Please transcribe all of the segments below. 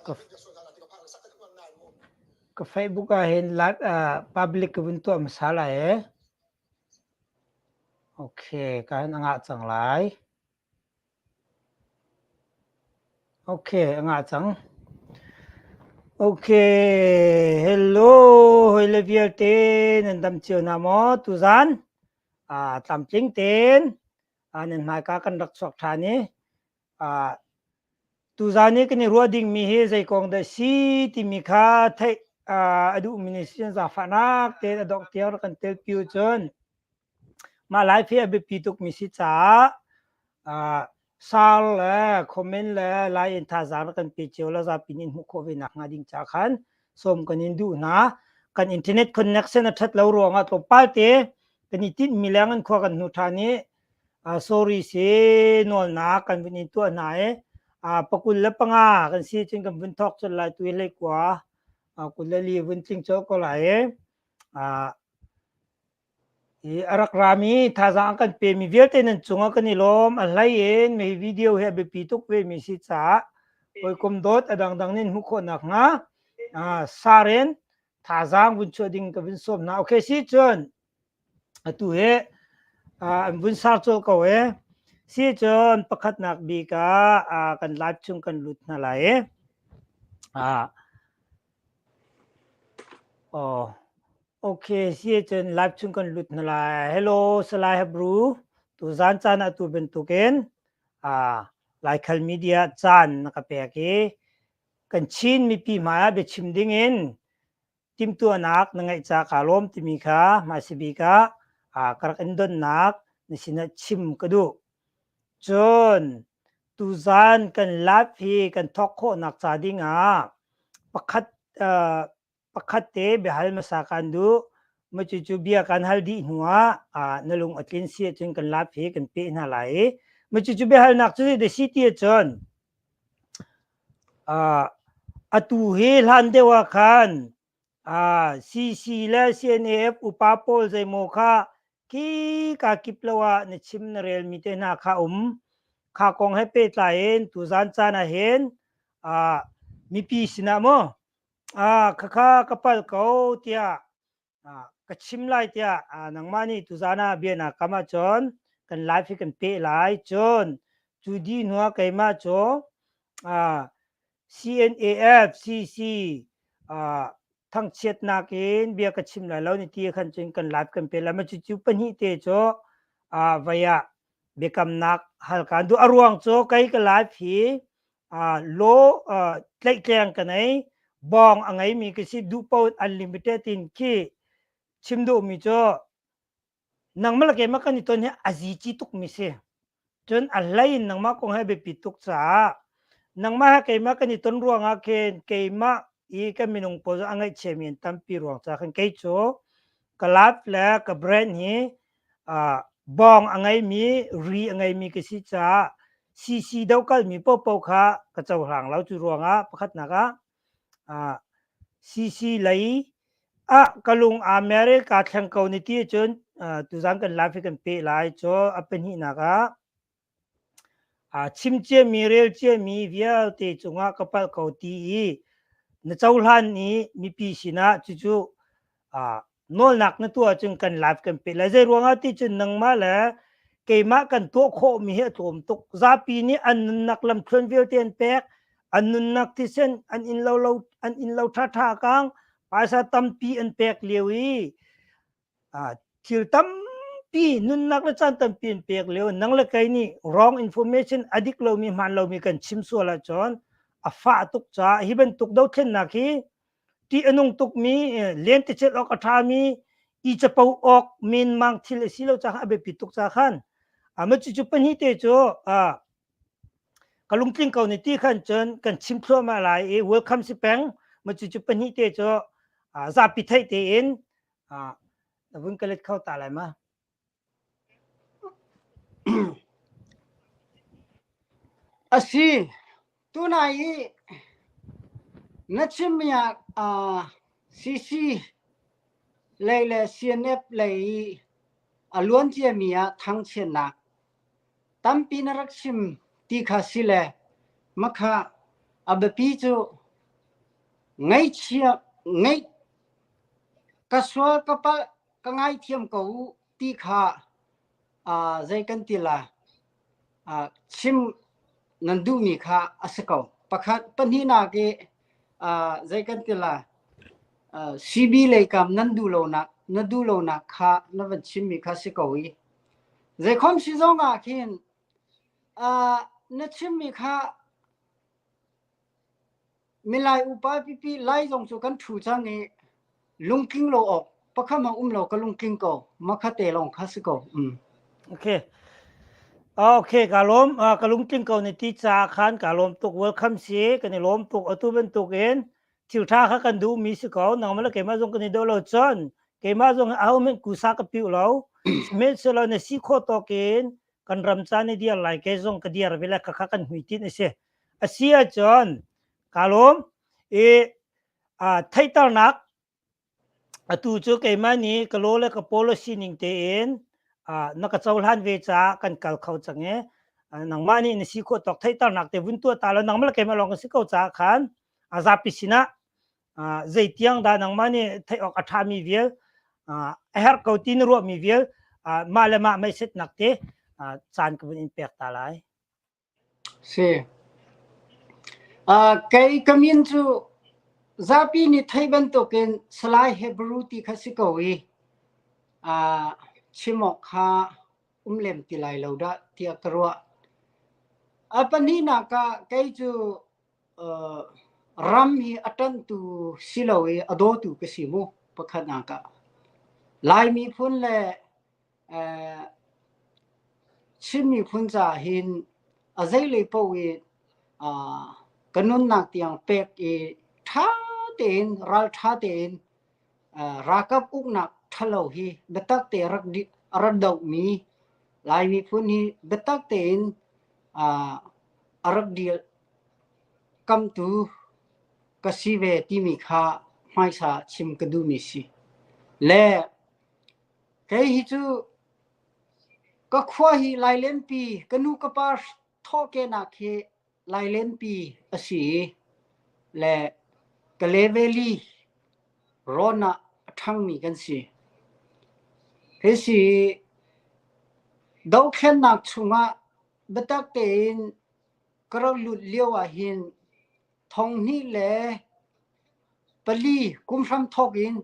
Ka ka Facebook ah hin public ka vun tuah hmasa lai e. Okay, ka hin a ngah cang lai. Okay, a ngah cang. Okay, hello hawile vialte nan dam cio hna maw tuzan? Tlamtling tein nan hmaika kan rak chuak ṭhan i Tuzaan i kan i ruah dingmi hi zei kong dah si timi kha theih a duhmi nih si zaangfahnak tein a dongh tiang rak kan telpi u cun mah live hi a biapi tukmi si caah share le comment le like in thazaang rak kan pe cio la zapi nih hmuh khawh ve nak hnga ding ca khan sawm kan in duh hna. Kan internet connection a ṭhat lo ruangah tlawmpal te kan i tinhmi leng in khua kan hnu ṭhan i Sorry si nawlnak kan vun in tuah hna i pakul le panga kan si cun kan vun thawk colh lai tu hi hleikua 24 vun tling colh ko lai i i a rak rami thazaang an kan pemi vialte nan cungah kan i lawm. A hlei in hi video hi a biapi tuk vemi si caah hawikom dawt a dangdang nih hmuh khawh nakhnga share in thazaang vun chuah ding ka vun sawm hna. Okay si cun Atu hi an vun sar colh ko i si cun pakhatnak bik ah kan live chung kan lut hna lai i oh okay si cun live chung kan lut hna lai. Hello Salai Hebru, tuzan caan ah tu bantukin Laikhal media caan na ka pek i kan Chin mipi hmai ah biachim dingin timhtuahnak na ngeih ca kaa lawm timi kha hmaisa bik ah ka rak in donnak na sinah chim ka duh. Cun tuzan kan live hi kan thawk khawhnak ca ding ah pakhat pakhat te biahal hmasa kan duh. Mah cucu bia kan hal dih hnu ah na lung a tlin si ahcun kan live hi kan peh hna lai i mah cucu biahalnak cu zei dah si ti ahcun Atu hi hlan deuh ah khan CC le CNAF upa pawl zeimaw kha khika kip lo ah na chim na relmi te hna kha um. Kha kong he pehtlai in tuzan caan ah hin mipi sinah maw khakha ka palh ko tiah ka chim lai tiah nangmah nih tuzan ah bia naa kam ahcun kan live hi kan peh lai. Cun cu dih hnu ah keimah cu CNAF CC thangchiatnak in bia ka chim lai lo ni ti khan cun kan live kan peh lai. Mah cucu pahnih te cu vei ah biakamnak hal kaan duh. A ruang cu kei ka live hi law tlaihtleng ka nei bawng a ngeimi ka si duh paoh unlimited in khi chim duhmi cu nangmah le keimah kan i ton hi a zici tukmi si cun a hlei in nangmah kong he biapi tuk caah nangmah he keimah kan i ton ruangah khin keimah i kan minung pawl a ngaihchiami an tampi ruang caah khin kei cu ka life le ka brand hi bawng a ngeimi ri a ngeimi ka si caah CC dokalmi paohpaoh kha ka cohlang lo. Cu ruangah pakhatnak ah CC lei ah ka lung aa mer i kaa thleng ko ni ti ahcun tuzan kan live hi kan peh lai. Cu a pahnihnak ah Chim ciami, rel ciami vialte cungah ka palh ko ti i na cohlan i mipi sinah cucu nawlnak na tuah ahcun kan live kan peh lai. Zei ruangah ti cun nangmah le keimah kan tuah khawhmi hi a tlawm tuk. Zapi nih an nunnak lamthluan vialte an pek, an nunnak thisen, an innlo lo an innlo ṭhaṭha kang, phaisa tampi an pek lio i thil tampi nunnak le caan tampi in pek lio nang le kei nih wrong information a dik lomi hmaan lomi kan chim sual ahcun a fah tuk caah hi bantuk dothlennak hi ṭih a nung tukmi lentecelh awk a ṭhami i capo awk menmang thil a si lo caah a biapi tuk caah khan mah cucu pahnih te cu ka lungtling ko ni ti khan cun kan chim thluahmah lai i welcome si peng mah cucu pahnih te cu zapi theih tein Na vun ka let kho ta lai ma? Asi, tunai i na chimmi ah CC lei le CNF lei i a luan ciami ah thangchiatnak tampi na rak chim ti kha si le makha a biapi cu. Ngaihchia ngeih ka sual ka palh ka ngaithiam ko u ti kha zei kan ti la chim nan duhmi kha a si ko. Pakhat pahnihnak i zei kan ti la CB lei kam nan duh lonak na duh lonak kha na van chimmi kha si ko i zeikhom si zong ah khin na chimmi kha Milai upa pipi Lai zong cu kan ṭhu cang i lungtling lo awk pakhat hmanh um lo ka lungtling ko. Makhate lawng kha si ko. Mm. Okay. Okay, ka lawm. Ka lungtling ko ni ti ca khan ka lawm tuk. Welcome si. Kan i lawm tuk. Atu bantuk in thil ṭha kha kan duh mi si ko. Nangmah le keimah zong kan i do lo cun keimah zong aho hmanh kusa ka piu lo. Sihmanhsehlaw na si khawh tawk in kan ram ca ni diar lai ke zong ka diar ve le khakha kan hmuitinh a si. A si ahcun ka lawm i theihternak atu cu keimah nih ka law le ka policy ning tein na ka cohlan ve caah kan kal kho cang i nangmah nih na si khawh tawk theihternak te vun tuah ta law nangmah le keimah lawng kan si ko caah khan a zapi sinah zeitiang dah nangmah nih theih awk a ṭhami vial a herh ko ti na ruahmi vial mah le mah meisetnak te caan ka vun in pek ta lai. Si. Kei ka min cu zapi nih theih bantukin Salai Hebrew ti kha si ko i chim awk kha um lem ti lai lo dah tiah ka ruah. A pahnihnak ah kei cu ram hi a ṭanhtu si lo i a dawtu ka si mu pakhatnak ah. Lai miphun le Chin miphun caah hin a zeilei paoh i ka nunnak tiang pek i ṭha tein ralṭha tein ralkap uknak ṭhalo hi biatak te rak rak dohmi Lai miphun hi biatak tein a rak dil kamtu ka si ve timi kha hmaisa chim ka duhmi si. Le Kei hi cu ka khua hi Lailenpi ka nu ka pa thawhkehnak hi Lailenpi a si i le Kale Valley rawn ah a ṭhangmi kan si. Hi si dohthlennak chungah biatak tein ka rak lut lio ahhin thonghnih le pali kum hramthawk in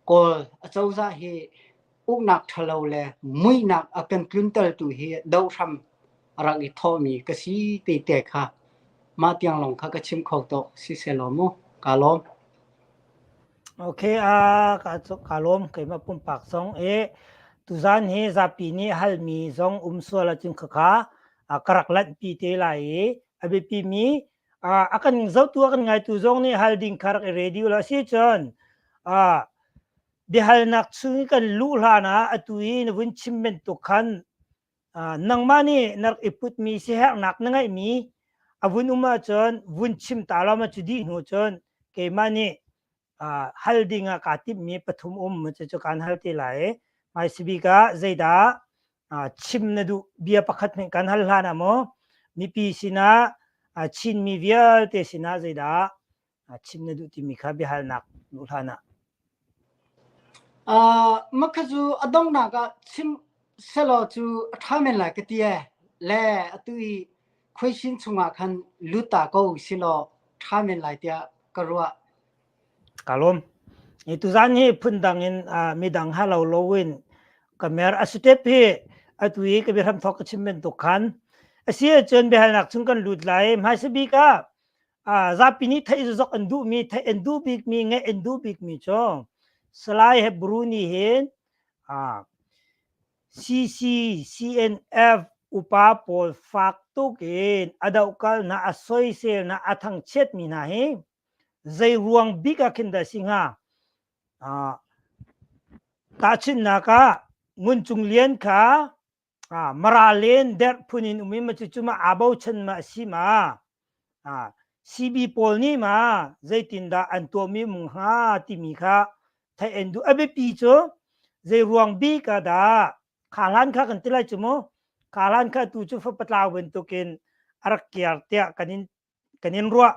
Kawl acozah hi uknak ṭhalo le muihnak a kan tluntertu hi dohhram a rak i thawhmi ka si ti te kha mah tiang lawng kha ka chim kho tawh sisehlaw mu kaa lawm. Okay, ka lawm keimah pumpak zong i tuzan hi zapi nih halmi zong um sual ahcun khakha ka rak lanhpi te lai i a biapimi a kan zohtu a kan ngaitu zong nih hal ding kha rak i ready ulaw si cun biahalnak chung i kan luh hlan ah atu i na vun chim bantuk khan nangmah nih na rak i putmi siaherhnak na ngeihmi a vun um ahcun vun chim ta law ma cu dih hnu cun keimah nih hal ding ah kaa timhmi pathum um cucu kaan hal te lai. Hmaisabik ah zeidah chim na duh bia pakhat hmanh kan hal hlan ah maw mipi sinah Chinmi vialte sinah zeidah chim na duh timi kha biahalnak luh hlan ah. Makha cu a donghnak ah chim selaw cu a ṭha men lai ka ti ee. Le atu i khuaisin chungah khan lut ta ko silaw ṭha men lai tiah ka ruah. Ka lawm. Hi tuzan hi phundang in midang ha lo loin ka mer a step hi atu i ka biahram thawk ka chim bantuk khan a si ahcun biahalnak chung kan lut lai. Hmaisa bik ah zapi nih theih zok an duhmi theih an duh bikmi ngeih an duh bikmi cu Salai Hebrew nih hin CCCNF upa pawl fak tuk in a dohkal hna a soisel hna a thangchiatmi hna hi zei ruang bik ah khin dah si hnga? Tahchunhnak ah Ngun Cung Lian kha Mara len derh phun in um i ma cucu ma aa bochan ma a si ma? CB pawl nih ma zeitindah an tuahmi um hnga timi kha theih an duh. A biapi cu zei ruang bik ah dah kha hlan kha kan ti lai cu mu. Kha hlan kha tu cu fapatlau bantukin a rak kiar tiah kan in kan in ruah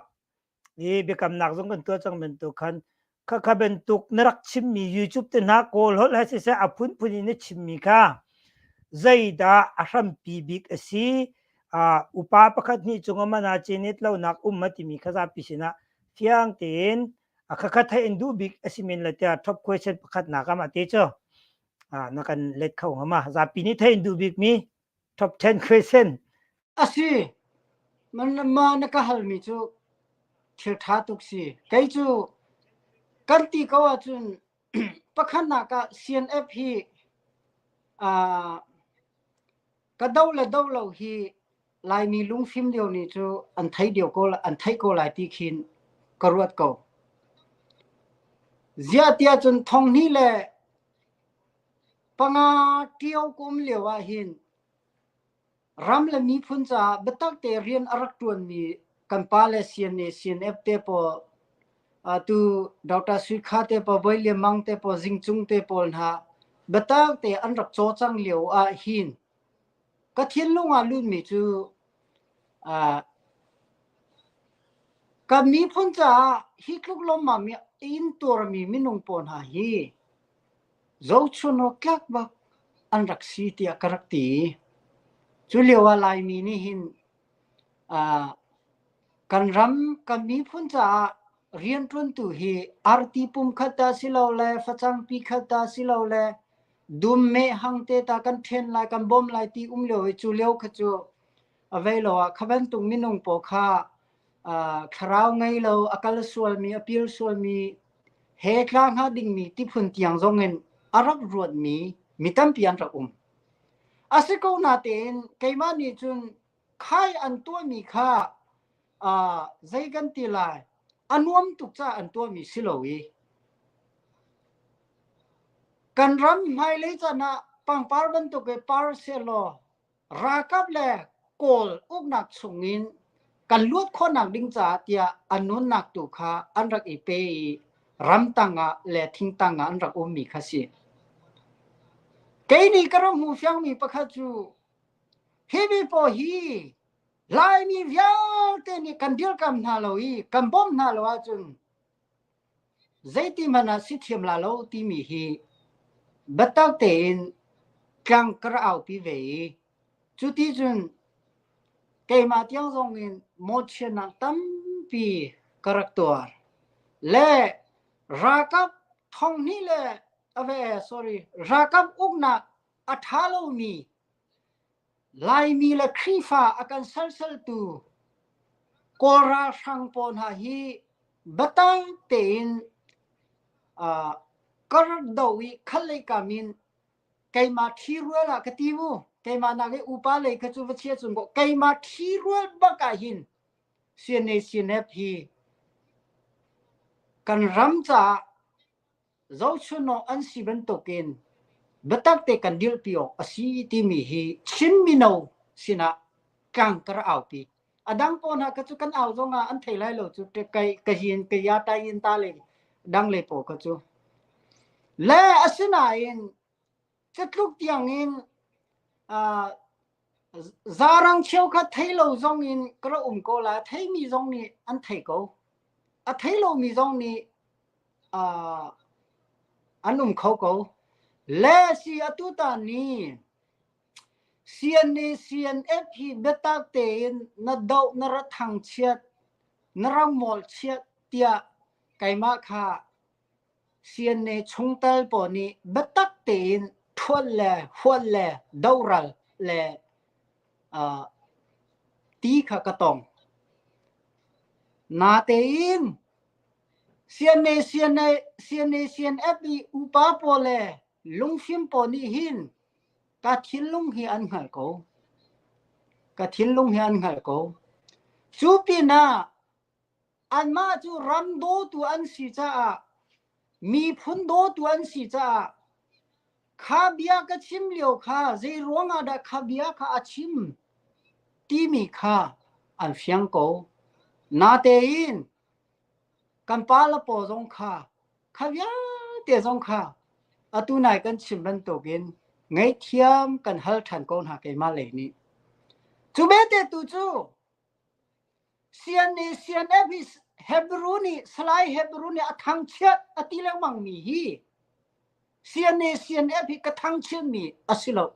i biakamnak zong kan tuah cang bantuk khan kha kha bantuk na rak chimmi YouTube te hna kawl holh he siseh a phunphun in na chimmi kha zeidah a hrampi bik a si upa pakhat hnih cung ah mana cenit lonak um ma timi kha zapi sinah fiang tein a khakha theih in duh bik a si men la tiah top question pakhat nak ama te cu na kan let kho hnga ma zapi nih theih in duh bik mi top 10 question A si. Ma na ka halmi cu thil ṭha tuk si. Kei cu kan ti ko ahcun pakhatnak ah CNF hi ka do le do lo hi Laimi lungfim lio nih cu an thei dio ko an theih ko lai ti khin ka ruat ko. Ziah tiah cun thonghnih le panga ṭio ka um lio ah hin Ram le miphun caah biatak te rian a rak ṭuanmi kan pale CNA, CNF te pawl, atu Dr. Sui Kha te pawl, Voi Lian Mang te pawl, Zing Cung te pawl hna biatak te an rak cawcang lio ah hin ka thinlung ah lutmi cu kan miphun caah hi tluk lawmmam i intuarmi minung pawl hna hi Zohchun awk tlak bak an rak si tiah ka rak ti. Cu lio ah Laimi nih hin kan ram kan miphun caah rianṭuantu hi arti pumkhat dah silole facang pikhat dah silole dum meh hang te ta kan ṭhen lai kan bawm lai ti um lio i cu lio kha cu a vei lo ah kha bantuk minung pawl kha thlarau ngei lo a kal sualmi a pil sualmi he tla hnga dingmi tiphun tiang zongin a rak ruatmi mi tampi an rak um. A si ko natein keimah nih cun khai an tuahmi kha zei kan ti lai a nuam tuk caah an tuahmi si lo i kan ram hmailei caan ah pangpar bantuk i par sehlaw Ralkap le Kawl uknak chungin kan luat khawhnak ding caah tiah an nunnak tu kha an rak i pe i ramtang ah le thingtang ah an rak ummi kha si. Kei nih ka rak hmuh fiangmi pakhat cu hi mi pawl hi Laimi vialte nih kan dirkamh hna lo i kan bawmh hna lo ahcun Zeiti hmanh ah si thiam la lo timi hi biatak tein tlang ka rak aupi ve i cuti cun keimah tiang zong in mawhchiatnak tampi ka rak tuar. Le ralkap thonghnih le a ve sorry ralkap uknak a ṭha lomi Laimi le Khrihfa a kan sersaltu Kawl ralhrang pawl hna hi biatak tein ka rak doh i khat lei kam in keimah ṭhirual ah ka ti mu keimah nak i upa lei kha cu va chia cun kaw keimah ṭhirual bak ah hin CNA CNF hi kan ram caah Zohchunhawk an si bantukin biatak te kan dirpi awk a si timi hi Chin mino sinah tlang ka rak aupi. A dang pawl hna kha cu kan au zong ah an thei lai lo cu kai ka hin ka ya tai in ta le dang le pawl kha cu. Le asinain Catluk tiangin uh, zarang cheukhat thei lo zong in ka rak um ko la. Theimi zong nih an thei ko. A thei lomi zong nih uh, an um kho ko. Le si atu ta ni CNA CNF hi biatak tein na doh na ra thangchiat na rak mawlchiat tiah keimah kha CNA chungtel pawl nih biatak tein ṭhuat le huat le dohral le uh, ti kha ka tong. Natein CNA CNA CNA CNF i upa pawl le lungfim pawl nih hin ka thinlung hi an hngalh ko. Ka thinlung hi an hngalh ko. Cu pinah Anmah cu ram dawtu an si caah, miphun dawtu an si caah, kha bia ka chim lio kha zei ruangah dah kha bia kha a chim timi kha an fiang ko. Natein kan pa le paw zong kha kha vialte zong kha atu nai kan chim bantukin ngaihthiam kan hal ṭhan ko hna keimah lei nih. Cu bete tu cu. CNA CNF hi Hebrew nih Salai Hebrew nih a thangchiat a ti lengmang mi hi CNA CNF hi ka thangchiat mi a si lo.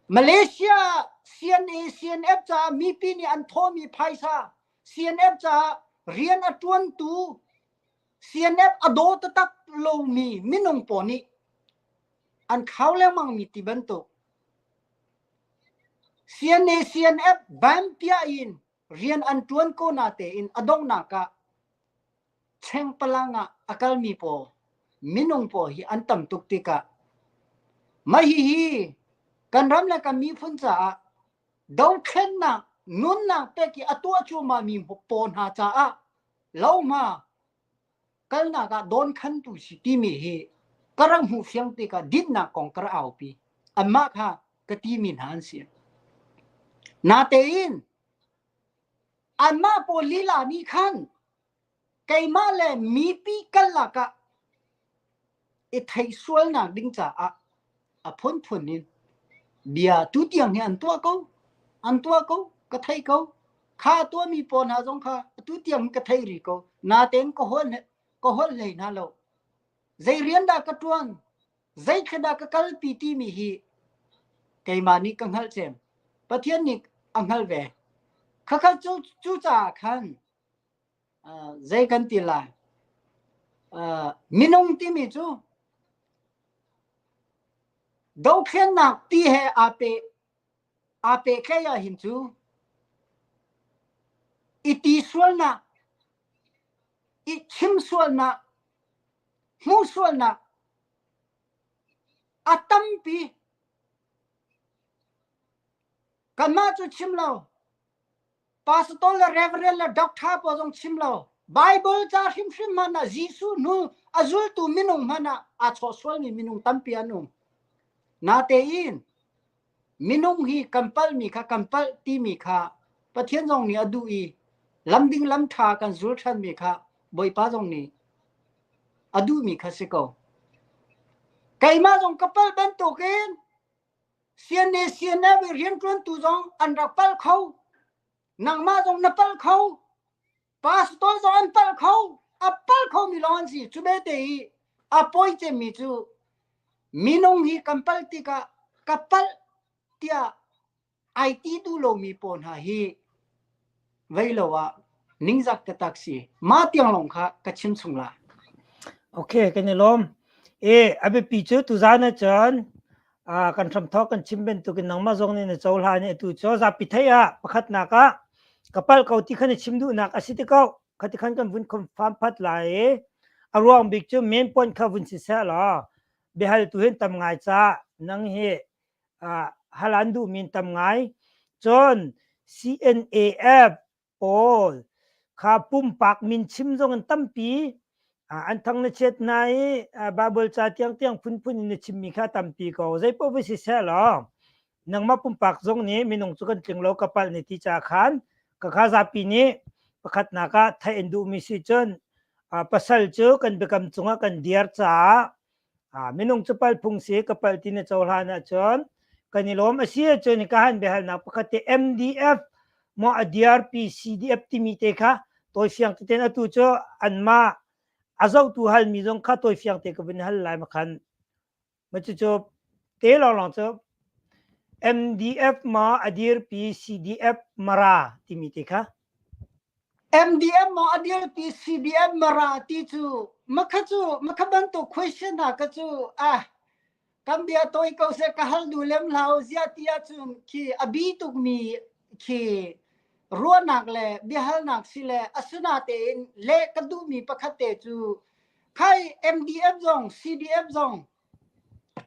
Malaysia CNA CNF caah mipi nih an thawhmi phaisa CNF caah rian a ṭuantu CNF a daw taktak lomi minung pawl nih an khau lengmang mi ti bantuk CNA CNF ban piah in rian an ṭuan ko na tein a donghnak ah chengpalang ah a kalmi pawl minung pawl hi an tam tuk tikah mah hihi kan ram le kan miphun caah dothlennak nunnak pek i a tuah cuahmah mi pawl hna caah lohma kalnak ah dawnkhantu si timi hi ka rak hmuh fiang tikah dinnak kong ka rak aupi. Anmah kha ka timi hna an si. Natein anmah pawl lila nih khan keimah le mipi kal lakah i theih sualnak ding caah a phunphun in bia tutiang hi an tuah ko an tuah ko ka thei ko kha tuahmi pawl hna zong kha atu tiang ka thei rih ko natein ka holh ka holh hlei hna lo zei rian dah ka tuan zei thil dah ka kalpi timi hi keimah nih ka hngalh cem Pathian nih a hngalh ve khakha cu cu caah khan zei kan ti lai minung timi cu dothlennak ti he aa pe aa pehtlaih ahhin cu i ti sualnak i chim sualnak hmuh sualnak a tampi kanmah cu chim lo Pastor le Reverend le Doctor pawl zong chim lo. Bible ca hrimhrim hmanh ah Jesuh hnu a zultu minung hmanh ah aa chawh sualmi minung tampi an um. Natein minung hi kan palhmi kha kan palh timi kha Pathian zong nih a duh i lamding lam ṭha kan zul ṭhanmi kha Bawipa zong nih a duhmi kha si ko. Keimah zong ka palh bantukin CNA CNF i rianṭuantu zong an rak palh kho. Nangmah zong na palh kho. Pastor zong an palh kho. A palh khomi lawng an si. Cu bete i a pawi cemmi cu minung hi kan palh tikah ka palh tiah ai ti duh lomi pawl hna hi vei lo ah ningzak taktak si. Mah tiang lawng kha ka chim chung la. Okay, kan i lawm. E, a biapi cu tuzan ahcun kan hramthawk kan chim bantukin nangmah zong nih na cohlan i atu cu zapi thei ah pakhatnak ah ka palh ko ti kha na chim duhnak a si ti ko. Khati khan kan vun confirm phat lai i a ruang bik cu main point kha vun si seh law biahaltu hin tam ngai ca nang hi hal an duhmi an tam ngai. Cun CNAF pawl kha pumpak min chim zong an tampi. An thang na chiat hna i Bible ca tiangtiang phunphun in na chimmi kha tampi ko. Zeipaoh va si seh law nangmah pumpak zong nih minung cu kan tling lo ka palh ni ti ca khan ka kha zapi nih pakhatnak ah theih an duhmi si cun pasal cu kan biakam cungah kan diar caah Minung cu palh phung si ka palh ti na cohlan ahcun kan i lawm. A si ahcun ka han biahalnak pakhat te MDF maw a DRP CDF timi te kha tawifiang teten atu cu anmah a zohtu halmi zong kha tawifiang te ka vun hal lai makhan ma cucu te lawnglawng cu MDF maw a dirpi CDF Mara timi te kha MDM maw a dirpi CDM Mara ti cu makha cu makha bantuk question hna ka cu ah kan bia tawi ko seh ka hal duh lem hlah ziah ti ahcun khi a bi tukmi khi ruahnak le biahalnak si le asinatein leh ka duhmi pakhat te cu khai MDF zong CDF zong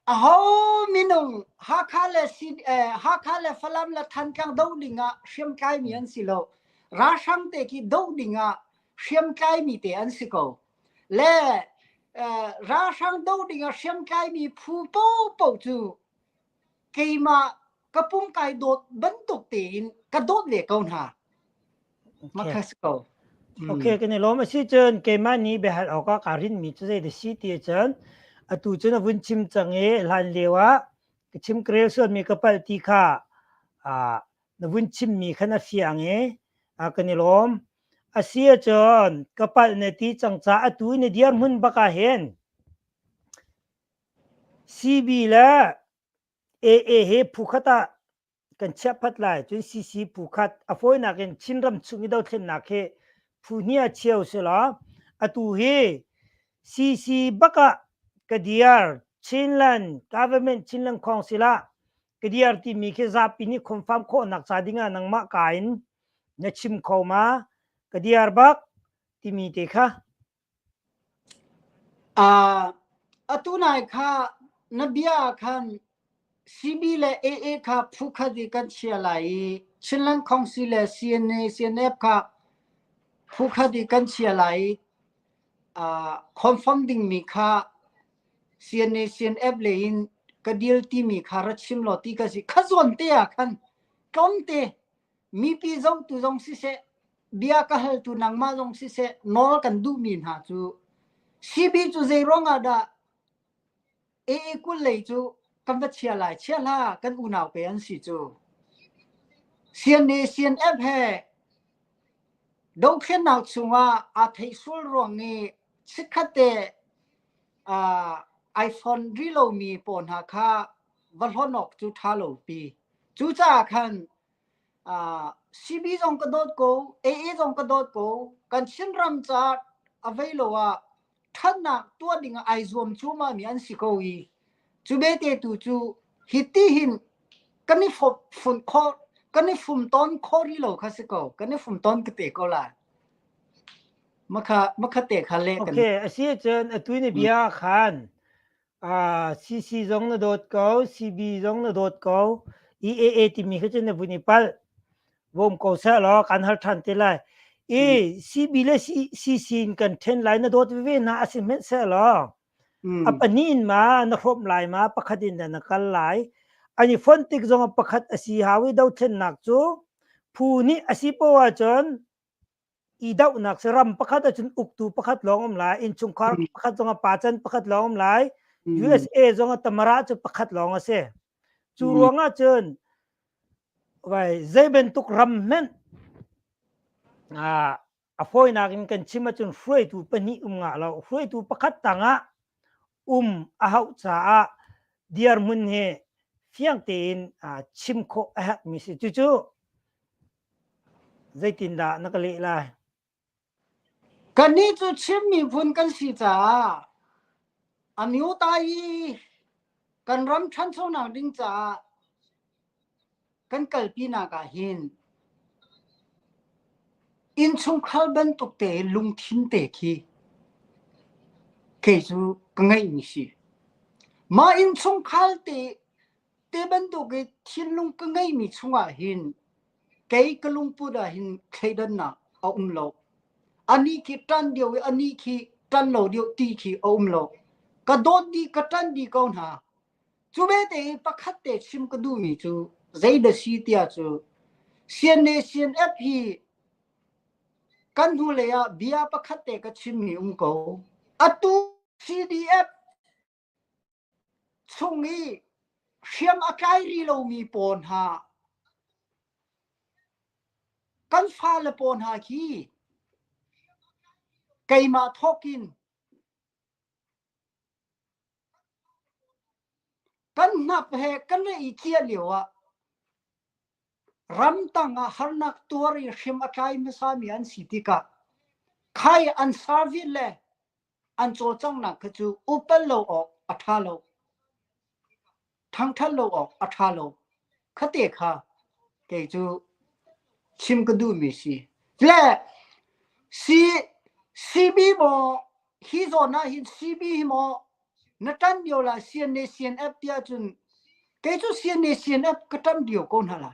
Aho minung Hakha le Hakha le Falam le Thantlang doh ding ah hriamtlaimi an si lo. Ralhrang te khi doh ding ah hriamtlaimi te an si ko. Le ralhrang doh ding ah hriamtlaimi phu paohpaoh cu keimah ka pum kai dawt bantuk tein ka dawt ve ko hna. Mah kha si ko. Okay, kan i lawm. A si cun keimah nih biahal awkah kaa rinmi cu zei dah si ti ahcun atu cun a vun chim cang i hlan lio ah ka chim ka rel sualmi ka palh ti kha na vun chimmi khan a fiang i. A kan i lawm. A si ahcun ka palh na ti cang ca atu na dirhmun bak ah hin CB le AA he phu khat ah kan chiah phat lai. Cun CC phu khat a fawinak in Chinram chung i dothlennak hi phu hnih ah cheu si law atu hi CC bak ah ka diar Chinland government Chinland Council ah ka diar timi khi zapi nih confirm khawhnak ca ding ah nangmah ka in na chim kho ma ka diar bak timi te kha Uh, atu nai kha na bia khan CB le AA kha phu khat i kan chia lai i Chinland Council le CNA CNF kha phu khat i kan chia lai i uh, confirm dingmi kha CNA CNF lei in ka deal timi kha ra chim law ti ka si. Kha zawn te ah khan tlawmte mipi zohtu zong siseh bia ka haltu nangmah zong siseh nawl kan duhmi hna cu CB cu zei ruang ah dah AA 20 lei cu kan va chia lai chia hlah kan unau pe an si cu. CNA CNF he dothlennak chungah aa theih sual ruang i chikkhat te ai fon rih lomi pawl hna kha va hlonh awk cu ṭha lo pi. Cucaah khan CB zong ka dawt ko, AA zong ka dawt ko, kan Chinram caah a vei lo ah ṭhatnak tuah ding ah ai zuam cuahmahmi an si ko i cu bete tu cu hiti hin kan i fun khawh kan i fum tawn khawh rih lo kha si ko kan i fum tawn ka te ko lai makha makha te kha le kan Okay, a si cun atu ni bia khan CC zong na dawt ko, CB zong na dawt ko, EAA timi kha cun na vun i palh. Bawm ko seh law kan hal ṭhan te lai. I CB le CC in kan ṭhen lai na dawt veve hna a si hmenh seh law a pahnih in ma na hrawmh lai ma pakhat in na kal lai. An i fonh tik zong ah pakhat a si hau i dothlennak cu phu nih a si poah ahcun i dohnak si ram pakhat ahcun uktu pakhat lawng um lai innchungkhar pakhat zong ah pacan pakhat lawng um lai USA zong ah tamara cu pakhat lawng a si cu ruang ah cun vai zei bantuk ram hmenh a fawinak in kan chim ahcun hruaitu pahnih um ngah lo hruaitu pakhat tangah um a hauh caah dirhmun hi fiang tein chim khawh a herhmi si cucu Zeitindah na ka leh lai? Kannih cu Chin miphun kan si caah amyota i kan ram ṭhanchonak ding caah kan kalpinak ah hin innchungkhar bantuk te lungthin te khi kei cu ka ngeihmi si. Mah innchungkhar te Te bantuk i thinlung ka ngeihmi chungah hin kei ka lungput ah hin thleidannak a um lo. Anih khi ṭan deuh i anih khi ṭan lo deuh ti khi a um lo. Ka dawt dih ka ṭan dih ko hna. Cu bete i pakhat te chim ka duhmi cu zeidah si tiah cu CNA CNF hi kan hnulei ah bia pakhat te ka chimmi um ko. Atu CDF chung i hriam a tlai rih lomi pawl hna kan fale pawl hna khi keimah thawk in kan hnap he kan re i ciah lio ah ramtang ah harnak tuar i hriam a tlai hmasami an si tikah khai an service le an cawlcanghnak kha cu upal lo awk a ṭha lo. Thangṭhat lo awk a ṭha lo. Khate kha kei cu chim ka duhmi si. Le C, CB maw hi zawn ah hin CB hi maw na ṭan lio la CNA CNF tiah cun kei cu CNA CNF ka ṭan lio ko hna la.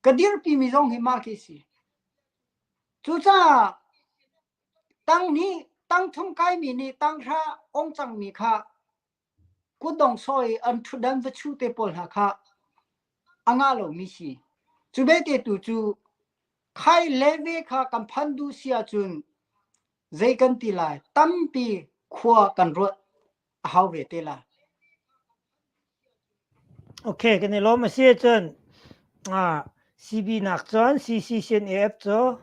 Ka dirpimi zong hi mah khi si. Cucaah Tanghnih tangthum kaimi nih tanghra ong cangmi kha kutdong sawh i an ṭhutdan va chuh te pawl hna kha a ngah lomi si. Cu bete tu cu khai le ve kha kan phan duh si ahcun zei kan ti lai tampi khua kan ruat a hau ve te lai. Okay, kan i lawm a si ahcun ah. CB nak cun CCCNAF cu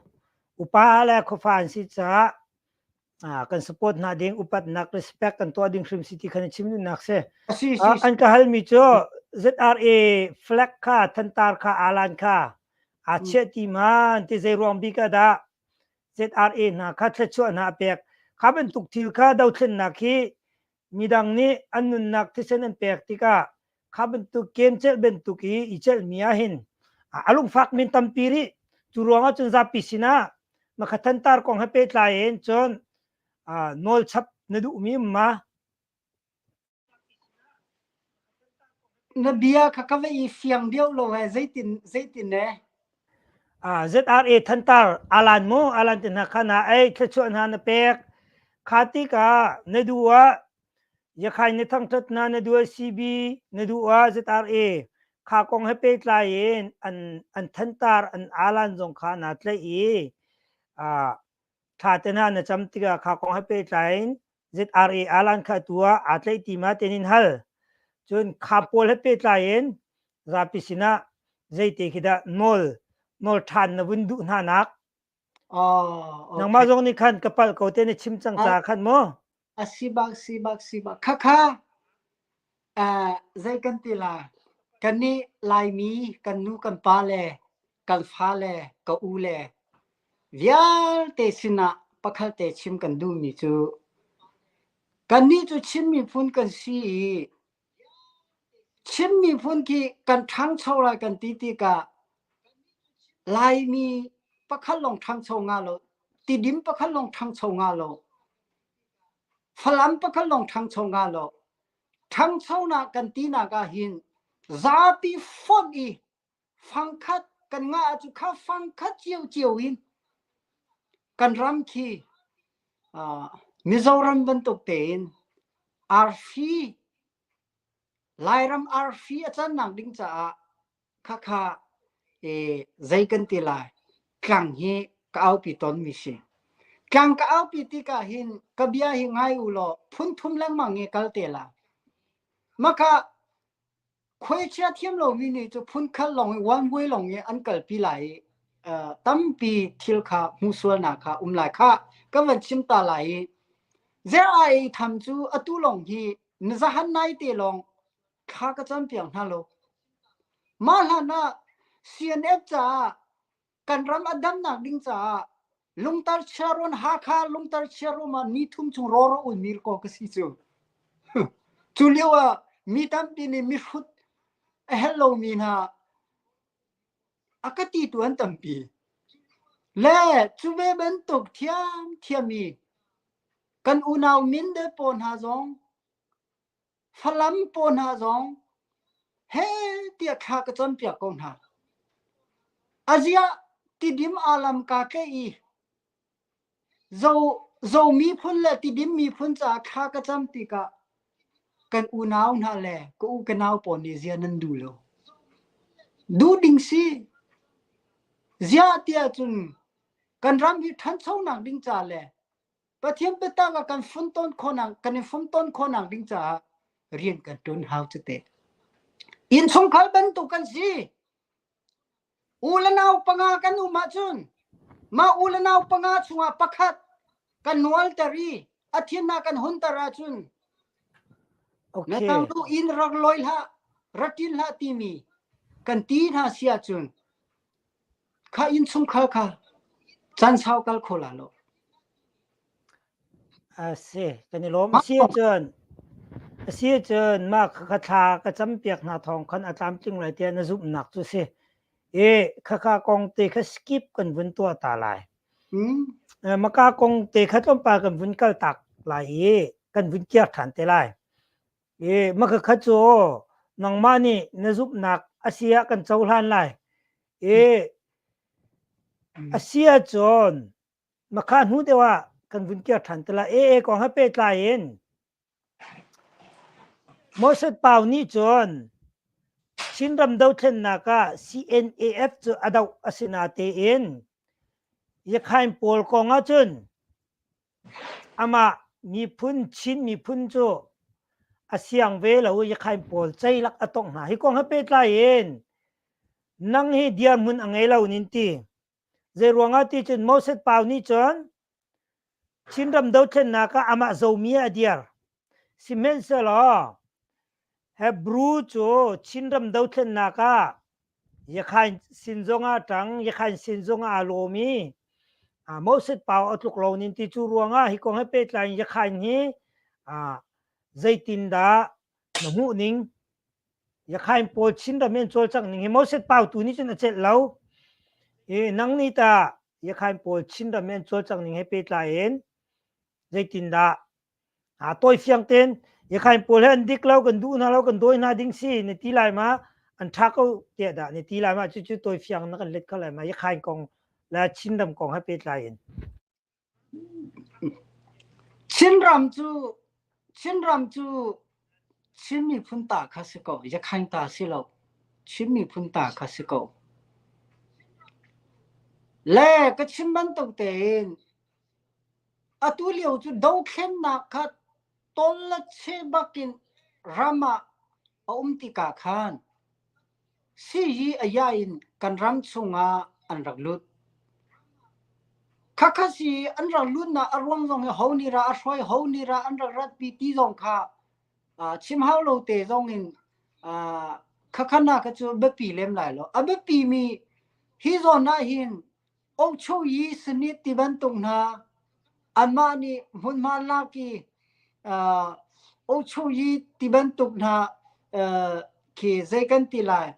upa le khuafa an si caah kan support hna ding upatnak respect kan tuah ding hrim si ti khan chim duhnak si. An ka halmi cu ZRA flag kha thantar kha alan kha aa chiah ti ma an ti zei ruang bik ah dah ZRA hna kha thluachuah hna a pek kha bantuk thil kha dothlennak hi midang nih an nunnak thisen an pek tikah kha bantuk kem celh bantuk i i celhmi ah hin a lungfak min tampi rih cu ruangah cun zapi sinah makha thantar kong he pehtlai in cun nawl chap na duhmi um ma Na bia kha ka va i fiang deuh lo he zeitin zeitin e? ZRA thantar alan mu alan te hna kha na ei thluachuah hna na pek kha tikah na duh ah yakhai na thangthat hna na duh ah CB na duh ah ZRA kha kong he pehtlai in an an thantar an alan zong kha na tlaih i thla te hna na cam tikah kha kong he pehtlai in ZRA alan kha tu ah aa tlaih ti ma ten in hal. Cun kha pawl he pehtlai in zapi sinah zeite khi dah nawl nawl ṭhan na vun duh hna nak. Oh, okay. Nangmah zong nih khan ka palh ko te na chim cang ca khan mu. A si bak si bak si bak kha kha uh, zei kan ti la kan nih Laimi kan nu kan pa le kan fa le ka u le vialte sinah pakhat te chim kan duhmi cu kannih cu Chin miphun kan si i Chin miphun khi kan ṭhangcho lai kan ti tikah Laimi pakhat lawng ṭhangcho nga lo, Tidim pakhat lawng ṭhangcho nga lo, Falam pakhat lawng ṭhangcho nga lo. Ṭhangchonak kan tinak ahhin zapi fonh i fangkhat kan ngah ahcun kha fangkhat ciocio in kan ram khi uh, Mizoram bantuk tein arfi Lairam arfi a cannak ding caah khakha e, zei kan ti lai tlang hi ka aupi ton mi si tlang ka aupi tikah hin ka bia hi ngai u law phun thum lengmang i kal te la maka Khuaichia thiam lomi nih cu phunkhat lawng i one way lawng i an kalpi lai i uh, tampi thil kha hmuhsualnak kha um lai kha ka van chim ta lai i ZRA tham cu atu lawng hi nizahan nai te lawng thla ka cam piak hna lo. Mah hlan ah CNF caah kan ram a damnak ding caah lungtar chiarawn Hakha lungtar chiarom ah ni thum chung rawro un mir ko ka si cu. Cu lio ah mi tampi nih mihrut a helh lomi hna a ka ti tu an tampi. Le cu ve bantuk thiam thiam i kan unau Minde pawl hna zong Falam paw hna zong he tiah thla ka cawnpiak ko hna. Aziah Tidim alam kaa tlaih i Zo, Zo miphun le Tidim miphun caah thla ka cam tikah kan unau hna le ka u ka nau pawl nih zia nan duh lo. Duh ding si. Ziah tiah cun kan ram hi ṭhanchonak ding ca le Pathian biatak ah kan funton khawhnak kan i funton khawhnak ding caah rian kan ṭuan hau cu teh. Innchungkhar bantuk kan si. U le nau panga kan um ahcun mah u le nau panga chungah pakhat kan nualter i a thinnak kan hunter ahcun na Okay. tang tu inn rak lawi hlah ratin hlah timi kan ti hna si ahcun Kha innchungkhar kha caan sau kal kho la lo. A si, kan i lawm. A si ahcun, a si ahcun mah khakha thla ka campiak hna thawng khan a tlamtling lai tiah na zumhnak cu si. E khakha kong te kha skip kan vun tuah ta lai. Hmm. Maka kong te kha tlawmpal kan vun kal tak lai i kan vun kiar ṭhan te lai. E maka kha cu nangmah nih na zumhnak a si ah kan cohlan lai. E a si ahcun makha hnu deuh ah kan vun kir ṭhan te lai. E e kong he pehtlai in Moses Pau nih cun Chinram dothlennak ah CNAF cu a doh a si natein Yakhain pawl kong ahcun Amah miphun Chin miphun cu a siang ve lo i Yakhain pawl ceilak a tongh hna. Hi kong he pehtlai in Nang hi dirhmun a ngei lo nin ti. Zei ruangah ti cun Moses Pau nih cun Chinram dothlennak ah amah Zomi ah a dir. Sihmanhsehlaw Hebrew cu Chinram dothlennak ah Yakhain sin zongah ṭang, Yakhain sin zongah aa lawm i Moses Pau a tluk lo nin ti cu ruangah hi kong he pehtlai in Yakhain hi zeitindah na hmuh ning Yakhain pawl Chinram in cawlcangh ning hi Moses Pau tu nih cun a celh lo. I nang nih tah Yakhain pawl Chinram in cawlcangh ning he pehtlai in zeitindah aa tawifiang tein Yakhain pawl he an dik lo kan duh hna lo kan dawi hna ding si na ti lai ma an ṭha ko tiah dah na ti lai ma cucu tawifiang na kan let kho lai ma Yakhain kong le Chinram kong he pehtlai in. Chinram cu Chinram cu Chin miphun ta kha si ko, Yakhain ta si lo. Chin miphun ta kha si ko. Le ka chim bantuk tein atu lio cu dothlennak kha tol le che bakin ram ah a um tikah khan Sii a iah in kan ram chungah an rak lut. Khakha sii an rak lutnak a ruang zong hi ho nih dah a hruai, ho nih dah an rak ratpi ti zong kha chim hau lo te zong in khakha na kha cu biapi lem lai lo. A biapi mi hi zawn ah hin Ochoyi Smith ti bantuk hna anmah nih hmunhma lak i Ochoyi ti bantuk hna khi zei kan ti lai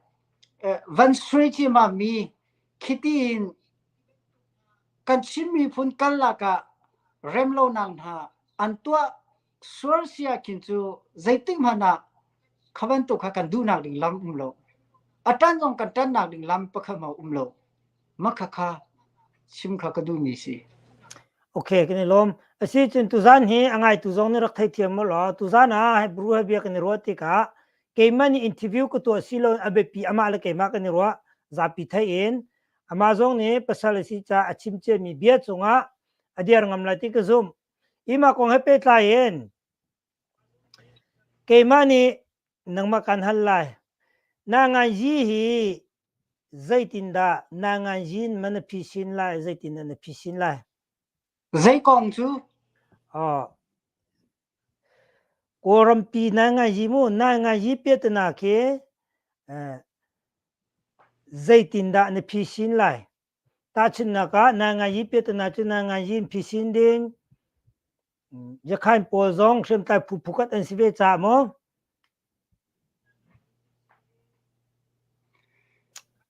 van sui cima mi khiti in kan Chin miphun karlak ah remlonak hna an tuah sual si ahkhin cu zeitik hmanh ah kha bantuk kha kan duhnak ding lam um lo. A ṭan zong kan ṭannak ding lam pakhat hmanh um lo. Mah khakha chim kha ka duhmi si. Okay, kan i lawm. Asi cun tuzan hi a ngaitu zong nih rak theithiam mu law tuzan ah Hebrew he bia kan i ruah tikah keimah nih interview ka tuah si lo a biapi amah le keimah kan i ruah zapi theih in amah zong nih pasal a si caah a chim ciami bia cungah a diar ngam lai ti ka zumh. Ima kong he pehtlai in keimah nih nangmah kan hal lai. Na nganyi hi zeitindah na nganyin ma na phisin lai, zeitindah na phisin lai? Zei kong cu? Oh. Kawlrampi na nganyi mu, na nganyi piatana khi eh, zeitindah na phisin lai? Tahchunhnak ah, na nganyi piatana cu na nganyi in phisin ding, Yakhain pawl zong hriamtlai phu phukhat an si ve caah maw?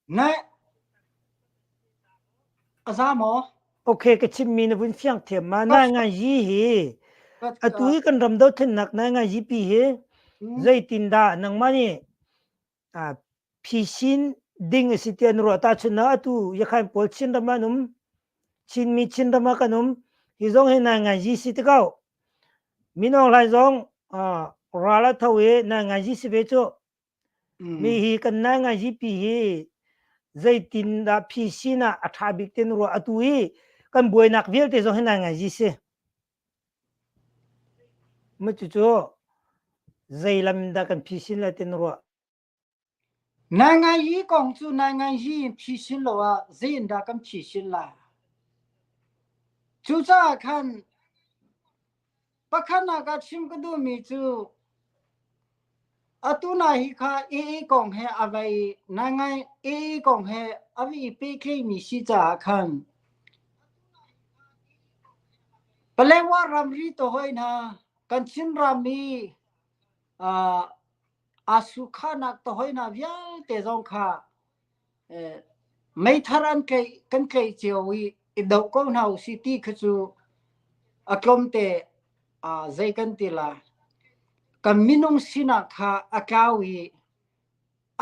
Na a za maw? Okay, ka chimmi na vun fiang thiam ma. Na ngan yi hi atu hi kan ram dothlennak na ngan yi pi hi zeitindah nangmah nih phisin ding a si ti an ruah. Tahchunhnak atu Yakhain pawl Chinram ah an um, Chinmi Chinram ah kan um. Hi zong hi nai ngai si ti ko. Min Aung Hlaing zong ral a tho i nai ngai si ve cu. Mi hi kan nai ngai pi hi zeitin dah phisin ah a ṭha bik tin ruah atu hi kan buainak vialte zong hi nai ngai si. Mu cucu zei lam in dah kan phisin lai tin ruah. Nainganyi kong cu nainganyi in phisin lo ah zei in dah kan phisin lai? Cucaah khan pakhatnak ah chim ka duhmi cu atu na hi kha AA kong he a vai naingai AA kong he a va i pehtlaimi si caah khan Paletwa ramri to hoi hna kan Chinram i aa sukhanak to hoi hna vialte zong kha meithar an tlaih kan tlaih cio i i doh ko hna usih ti kha cu a tlawmte zei kan ti la kan minung sinak kha a tlau i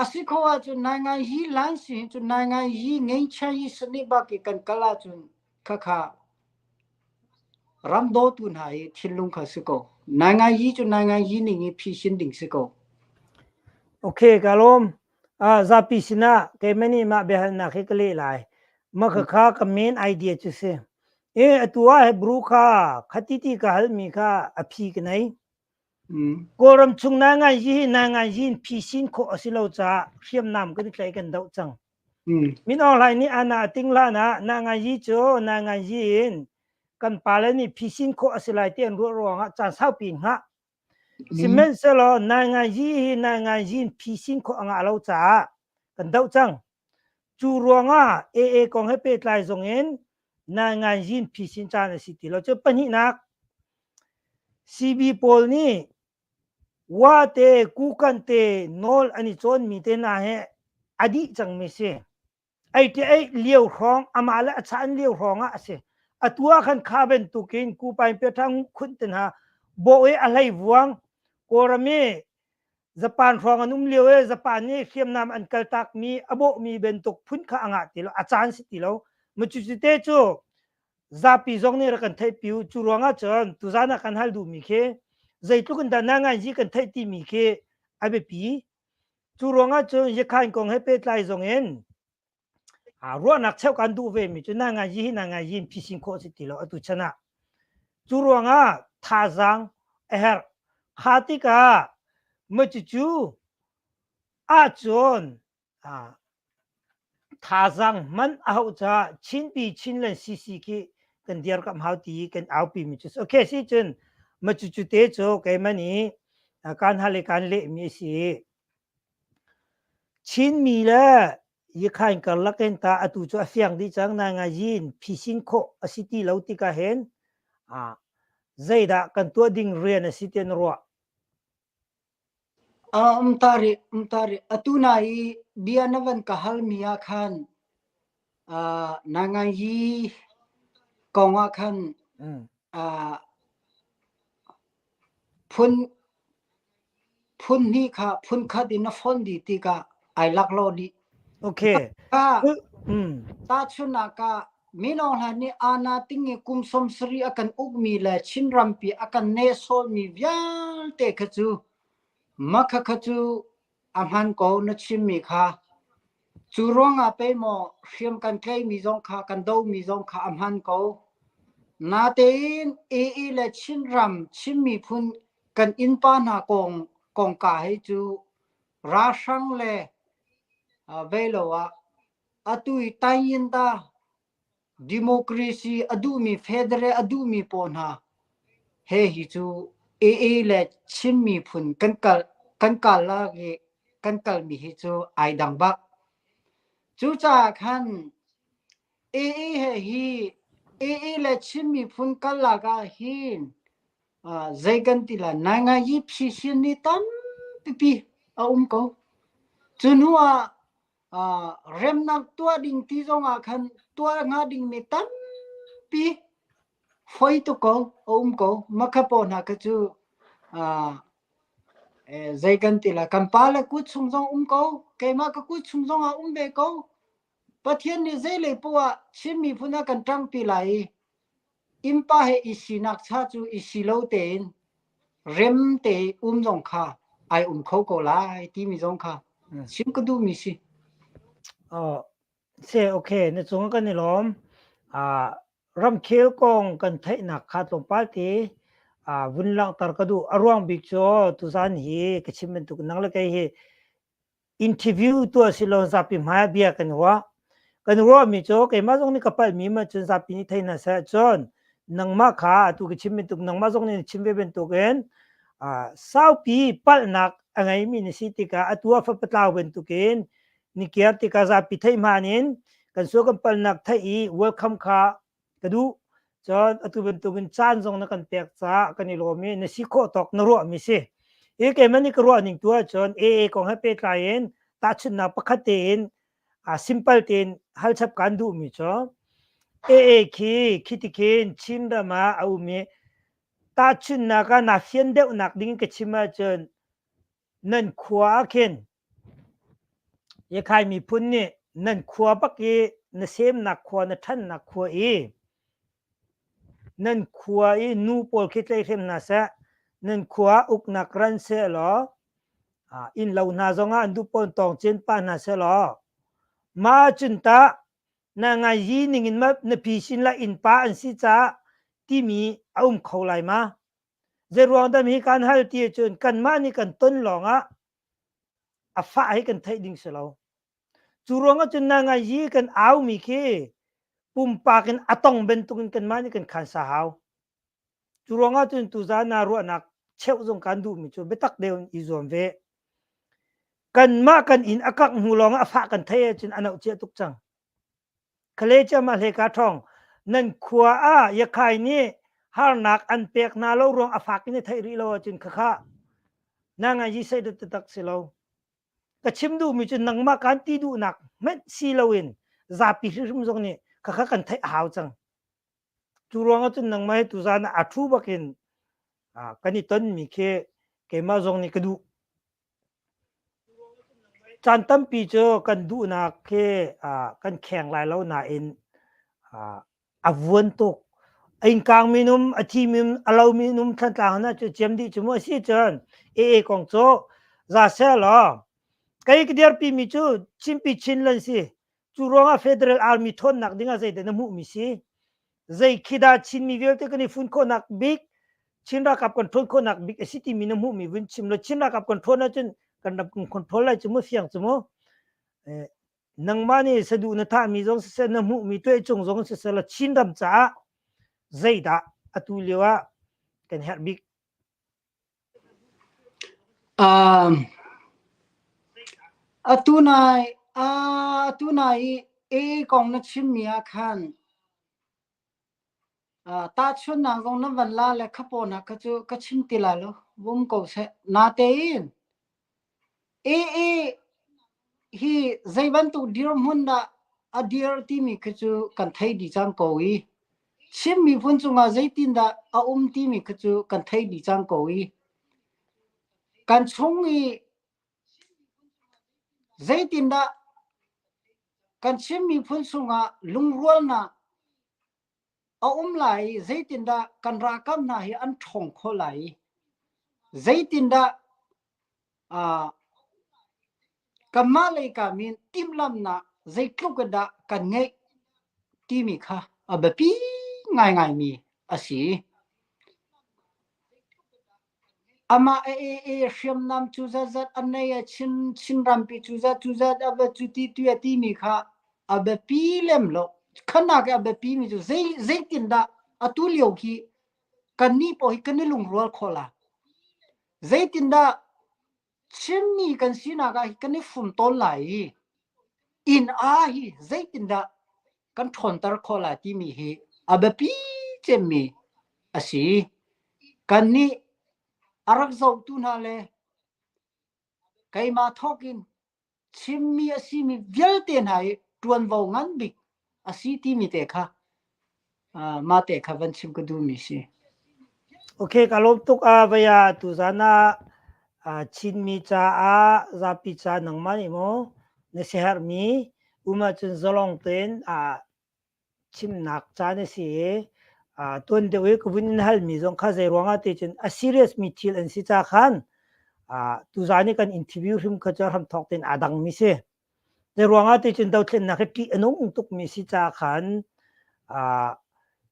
a si kho ahcun naingai hi lan si hin cun naingai hi ngeichia hi sani bak i kan kal ahcun khakha ram dawtu hna hi thinlung kha si ko. Naingai hi cu naingai hi ning i phisin ding si ko. Okay, ka lawm. Ah, zapi sinah keimah nih mah biahalnak hi ka leh lai. Mah khakha ka main idea cu si. E atu ah Hebrew kha khati ti ka halmi kha a phi ka nei. Kawlram chung naingai hi naingai in phisin khawh a si lo caah hriamnam kan i tlaih kan doh cang. Min Aung Hlaing nih ana a ting hlan ah na ngai yi cu na ngai yi in kan pale nih phisin khawh a si lai ti an ruah ruangah caan saupi hngah. Sihmanhsehlaw na ngai yi hi na ngai yi in phisin khawh a ngah lo caah kan doh cang. Cu ruangah AA kong he pehtlai zong in na ngai yi in phisin caan a si ti lo. Cu pahnihnak CB pawl nih Wa te, kukan te nawl an i cawnmi te hna he a dih cangmi si. Ei te ei lio hrawng, amah le a chan lio hrawng ah a si. Atu ah khan kha bantukin kupain piathang khunh te hna bawh i a hlei vuang Kawlram i Japan hrawng an um lio i Japan nih hriamnam an kaltakmi a bawhmi bantuk phun kha a ngah ti lo, a caan si ti lo. Macucu te cu Zapi zong nih rak kan theihpi u. Cu ruangah cun tuzan ah kan hal duhmi khi zeitluk in dah nanganzi kan theih timi khi a biapi. Cu ruangah cun Yakhain kong he pehtlai zong in ruahnak cheuh kan duh vemi cu nanganzi hi nanganzi in phisin khawh si ti lo atu chan ah. Cu ruangah thazaang a herh. Kha tikah macucu ahcun Thazaang hman a hauh caah Chinpi Chinland CC khi kan dirkamh hau ti kan aupi mi cu okay si cun macucu te cu keimah nih kan hal i kan lehmi a si. Chinmi le Yikhain karlak in ta atu cu a fiang dih cang na ngayin phisin khawh a si ti lo tikah hin zeidah kan tuah ding rian a si ti an ruah. Um ta rih, um ta rih. Atu na i bia na van ka halmi ah khan uh, na ngai hi kong ah khan uh, phun phun hnih kha phun khat in na phone dih tikah ai laklawh dih. Okay. Ka tahchunhnak ah Mino hna nih aana ting i kum 70 a kan ukmi le Chin rampi a kan nehsawhmi vialte kha cu makha kha cu a hman ko na chimmi kha. Cu ruangah pei maw hriam kan tleimi zong kha kan domi zong kha a hman ko. Natein AA le Chinram Chin miphun kan innpa hna kong kongka hei cu ralhrang le velo ah atu i Taiyinda democracy a duhmi federal a duhmi pawl hna he hi cu AA le Chin miphun kan kal kan kal lak i kan kalmi hi cu ai dang bak. Cucaah khan AA he hi AA le Chin miphun kal lak ah hin zei kan ti lai naingai phi ni tampipi a um ko. Cu hnu ah remnak tuah ding ti zong ah khan tuah hnga dingmi tampi foi tuk ko a um ko. Makha paw hna kha cu zei kan ti lai kan pa le kut chung zong um ko keimah ka kut chung zong ah um ve ko. Pathian nih zei lei poah ah Chin miphun ah kan ṭangpi lai i innpa he i sinak cha cu i si lo tein rem te um zong kha ai um kho ko lai timi zong kha chim ka duhmi si. Oh, se okay na cung kan i lawm. Ah ramkhel kong kan theihnak kha tlawmpal te vun langhter ka duh. A ruang bik cu tuzan hi ka chim bantuk nang le kei hi interview tuah si lo zapi hmai bia kan ruah. Kan ruahmi cu keimah zong nih ka palhmi ma cun zapi nih thei hna seh cun nangmah kha atu ka chim bantuk nangmah zong nih na chim ve bantukin saupi palhnak a ngeimi na si tikah atu ah fapatlau bantukin ni kiar tikah zapi theih hmaan in kan sual kan palhnak theih i welcome kha ka duh. Cun atu bantukin caan zong na kan pek caah kan i lawm i na si khawh tawk na ruahmi si. Hi keimah nih ka ruah ning tu ahcun AA kong he pehtlai in tahchunhnak pakhat tein simple tein hal chap kaan duhmi cu AA khi khi tikhin Chinram ah a um i tahchunhnak ah naa fian deuhnak ding ka chim ahcun nan khua ah khin Yakhai miphun nih nan khua bak i na semnak khua na ṭhannak khua i nan khua i nu pawl khi tleihrem hna seh nan khua uknak ran seh law innlo hna zongah an duh pawn tawng cin pa hna seh law mah cun tah na ngai yi ning in ma na pi sin la innpa an si caah timi a um kho lai ma Zeiruang dah hi kan hal ti ahcun kanmah nih kan ton lawngah a fah hi kan theih ding si lo. Cu ruangah cun na ngai yi kan aumi khi pumpak in a tong bantukin kanmah nih kan khan sa hau. Cu ruangah cun tuzaan ah ruahnak cheuh zong kan duhmi cu biatak deuh in i zuam ve. Kanmah kan inn a kangh hnu lawngah a fah kan theih ahcun a noh cia tuk cang. Khale ciammah hleka ṭhawng nan khua ah Yakhai nih harnak an pek hna lo ruang a fak in i theih rih lo ahcun khakha na ngai yi sei taktak si lo. Ka chim duhmi cu nangmah kan ti duhnak hmanh si loin zapi hrimhrim zong nih khakha kan theih a hau cang. Cu ruangah cun nangmah hi tuzaan ah a ṭhu bakin kan i tonmi khi keimah zong nih ka duh. Caan tampi cu kan duhnak khi kan kheng lai lo nain a vuan tuk. A innkang minum, a thi minum, a lo minum Thantlang hna cu ciam dih cu mu a si cun AA kong cu za seh law kei ka dirpimi cu Chinpi Chinland si. Cu ruangah Federal Army ṭhawnnak dingah zeidah na hmuhmi si? Zei khi dah Chinmi vialte kan i fun khawhnak bik, Chin ralkap kan ṭhawn khawhnak bik a si timi na hmuhmi vun chim law Chin ralkap kan ṭhawn ahcun kan ram kan control lai cu mu fiang cu mu. Eh, nangmah nih saduh na thahmi zong siseh, na hmuhmi tuahcung zong siseh law Chin ram caah zeidah atu lio ah kan herh bik? Um, atu nai atu nai i AA kong na chimmi ah khan uh, tahchunhnak zong na van la le khapaw kha cu ka chim ti lai lo vum ko seh. Natein AA hi zei bantuk dirhmun dah a dir timi khi cu kan thei dih cang ko i Chin miphun cungah zeitindah a um timi khi cu kan thei dih cang ko i kan chung i zeitindah kan Chin miphun chungah lungrualnak a um lai i zeitindah kan ralkap hna hi an ṭhawng khawh lai i zeitindah uh, kanmah lei kam in timhlamhnak zeitluk in dah kan ngeih timi kha a biapi ngaingaimi a si. Amah AA hriamnam cu zatzat an nei a Chin Chinrampi cu zat cu zat a va cu ti tu a timi kha a biapi lem lo. Khanak a biapi mi cu zei zeitindah atu lio hi kannih pawl hi kan i lungrual khawh la. Zeitindah Chinmi kan sinak ah kan i fum tawn lai i inn aa hi zeitindah kan ṭhawnter khawh lai timi hi a biapi cemmi a si. Kannih a rak zohtu hna le keimah thawkin chimmi a simi vialte hna hi ṭuanvo ngan bik a si timi te kha mah te kha van chim ka duhmi si. Okay, ka lawm tuk a vaya tuzan ah Chinmi caah zapi ca nangmah nih maw na siaherhmi um ahcun zalong tein chimnak caan a si i tuan deuh i ka vun in halmi zong kha zei ruangah ti cun a serious mi thil an si ca khan tuzaan i kan interview hrim kha cu hramthawk tein aa dangmi si. Zei ruangah ti cun dothlennak hi ṭih a nung tukmi si ca khan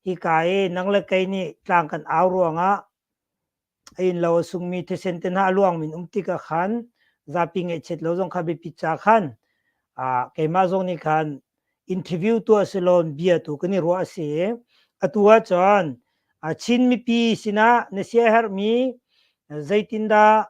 hika i nang le kei nih tlang kan au ruangah a innlo a sungmi thisen te hna a luangmi an um tikah khan zapi ngaihchiat lo zong kha biapit ca khan keimah zong nih khan interview tuah si law bia tu kan i ruah a si. Atu ahcun Chin mipi sinah na siaherhmi zeitindah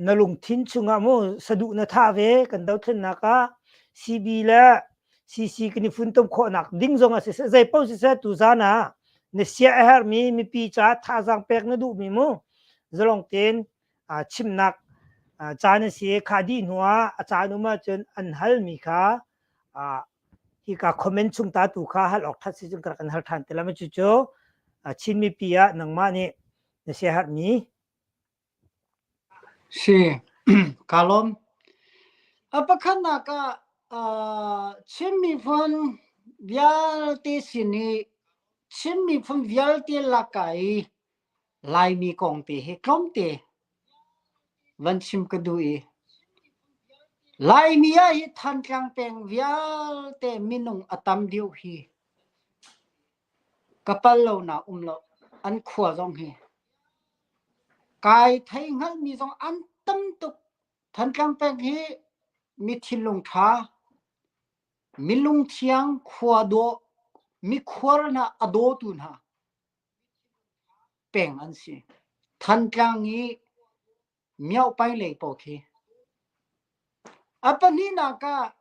na lungthin chungah mu saduh na thah ve kan dothlennak ah CB le CC kan i funtom khawhnak ding zong ah siseh zei paoh siseh tuzan ah na sia a herhmi mipi caah thazaang pek na duhmi mu zalong tein chimnak caan a si kha dih hnu ah a caan um ahcun an halmi kha hika comment chung ta tu kha hal awk that si cun ka rak in hal than te la cu cu Chin mipi ah nangmah nih na sia herhmi Si, kaa lawm. A pakhatnak ah Chin miphun vialte sin i Chin miphun vialte laka i Laimi kong te hi tlawmte van chim ka duh i Laimi ah hi Thantlang peng vialte minung a tam deuh hi ka pal lonak um lo an khua zong hi Kai thei hngalhmi zong an tam tuk. Thantlang peng hi Mi thinlung ṭha, mi lungthiang, khua dawh, mikhuar hna a dawtu hna peng an si. Thantlang i Miohpai lei pawl khi. A pahnihnak ah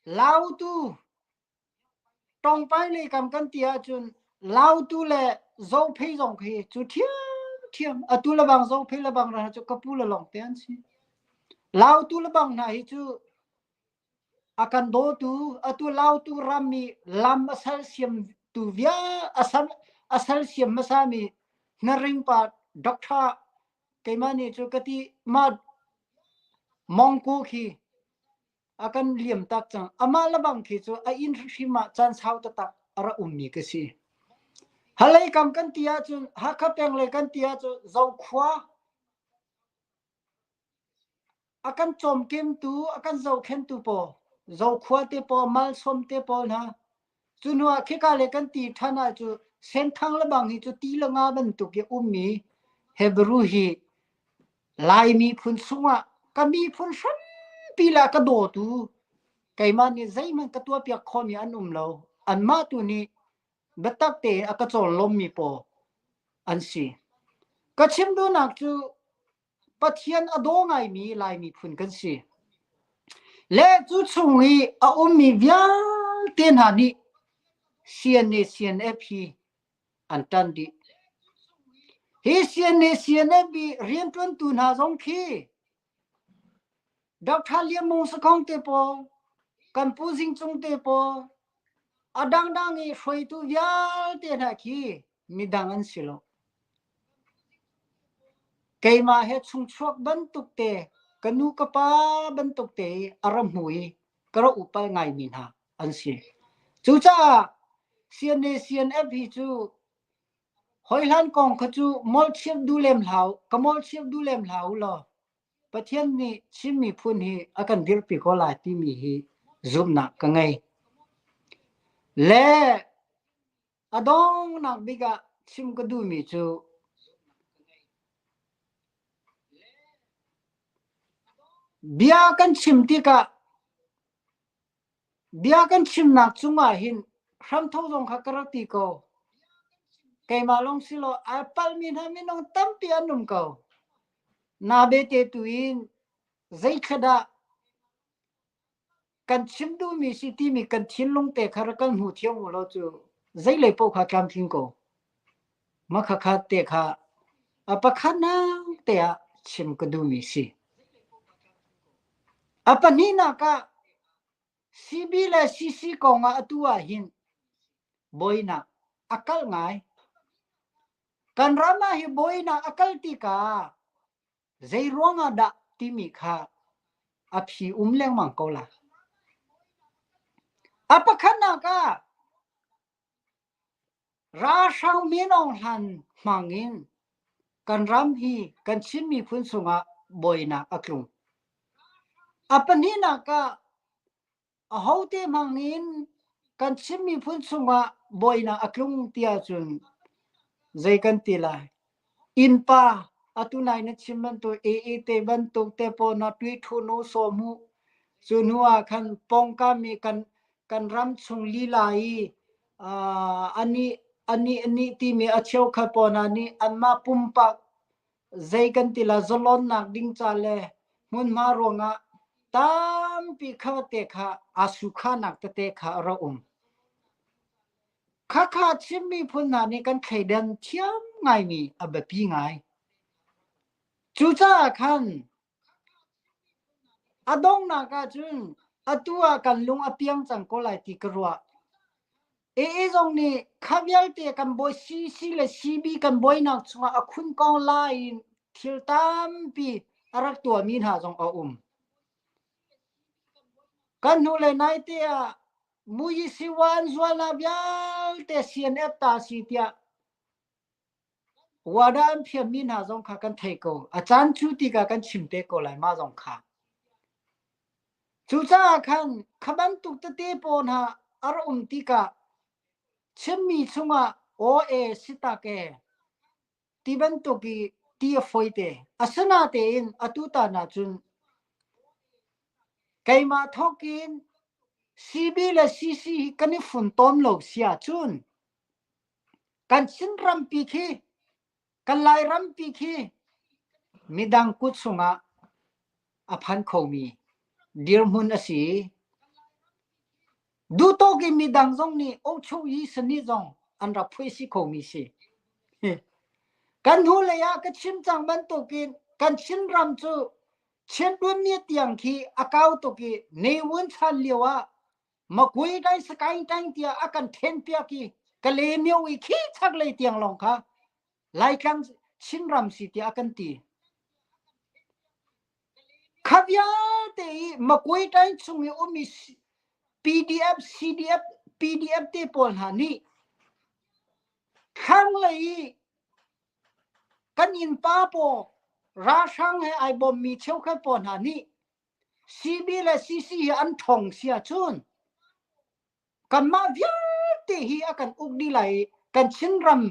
Lautu Tongpai lei kam kan ti ahcun Lautu le Zophei zong khi cu ṭhiamṭhiam atu le bang Zophei le bang hna cu ka pu le lawng te an si. Lautu le bang hna hi cu a kan dawtu atu Lautu ram i lam a sersiamtu vial a sersiam hmasami Hnaring pa Doctor keimah nih cu ka ti mah Mongku khi a kan liam tak cang. Amah lebang khi cu a inn hrimhrim ah caan sau taktak a rak ummi ka si. Halei kam kan ti ahcun Hakha peng lei kan ti ahcun Zokhua a kan cawmkemtu, a kan zohkhentu pawl, Zokhua te pawl, Malsawm te pawl hna, cu hnu ah khika le kan ti ṭhan ah cu Senthang lebang hi cu ti le nga bantuk i ummi Hebrew hi Lai miphun chungah ka miphun hrampi le a ka dawtu keimah nih zeihmanh ka tuahpiak khawhmi an um lo. Anmah tu nih biatak tein a ka cawnlawmmi pawl an si. Ka chim duhnak cu Pathian a daw ngaimi Lai miphun kan si. Le cu chung i a ummi vialte hna nih CNA CNF hi an ṭan dih. Hi CNA CNF i rianṭuantu hna zong khi Dr. Lian Mung Sakhong te pawl, kan Pu Zing Cung te pawl, a dangdang i hruaitu vialte hna khi midang an si lo. Keimah he chungchuak bantuk te, ka nu ka pa bantuk te i a ra hmu i ka ra upal ngaimi hna an si. Cucaah CNA CNF hi cu hoihlan kong kha cu molchiap duh lem hlah ka molchiap duh lem hlah u law Pathian nih Chin miphun hi a kan dirpi ko lai timi hi zumhnak ka ngei. Le a donghnak bik ah chim ka duhmi cu bia kan chim tikah Bia kan chimnak cungah hin hramtho zong kha ka rak ti ko. Keimah lawng si lo, ai palhmi hna minung tampi an um ko. Na bete tu in zeithla dah kan chim duhmi si timi kan thinlung te kha rak kan hmu thiam u law cu zeilei paoh kha tlamtling ko. Mah khakha te kha a pakhatnak te ah chim ka duhmi si. A pahnihnak ah CB le CC kong ah atu ah hin buainak a kal ngai. Kan ram ah hi buainak a kal tikah zei ruang ah dah timi kha a phi um lengmang ko lai. A pakhatnak ah Ralhrang Min Aung Hlaing hmang in kan ram hi kan Chin miphun chungah buainak a tlung. A pahnihnak ah ahote hmang in kan Chin miphun chungah buainak a tlung ti ahcun zei kan ti lai? Innpa atu nai na chim bantuk AA te bantuk te pawl na tui thu nu sawm hu cu hnu ah khan pawngkam i kan kan ram chung lila i ani ani ani timi a cheukhat pawl hna nih anmah pumpak zei kan ti la zalonnak ding ca le hmunhma ruangah tampi kha te kha aa sukhanak tete kha a ra um. Khakha Chin miphun hna nih kan thleidan thiam ngaimi a biapi ngai. Cucaah khan a donghnak ahcun atu ah kan lung a piang cang ko lai ti ka ruah. AA zong nih kha vialte kan bawi CC le CB kan buainak chungah a khun kong lai in thil tampi a rak tuahmi hna zong a um. Kan hnu le naite ah Muyisiwa an zualnak vialte CNF ta si tiah wada an phiammi hna zong kha kan thei ko. A caan cu tikah kan chim te ko lai mah zong kha. Cucaah khan kha bantuk tete pawl hna a rak um tikah chimmi chungah aw e si tak e ti bantuk i ti a foi te. Asinatein atu tan ahcun. Keimah thawk in CB le CC hi kan i funtom lo si ahcun kan Chin rampi khi kan Lairampi khi midang kut chungah a phan khomi dirhmun a si. Duhtawk in midang zong nih ohchuh sani zong an rak phuaisi khomi si. Kan hnulei ah ka chim cang bantukin kan Chinram cu Chinrun ni tiang khi a kau tuk i Ne Win chan lio ah Makui dai Sakaing taing tiah a kan then piak i Kalaymyo i khi chaklei tiang lawng kha Laitlang Chinram si tiah a kan ti. Kha vialte i Makui taing chung i um i PDF, CDF, PDF te pawl hna nih thlanglei i kan innpa paw ralhrang he ai bawmmi cheukhat pawl hna nih CB le CC hi an ṭhawng si ahcun kanmah vialte hi a kan uk dih lai i kan Chinram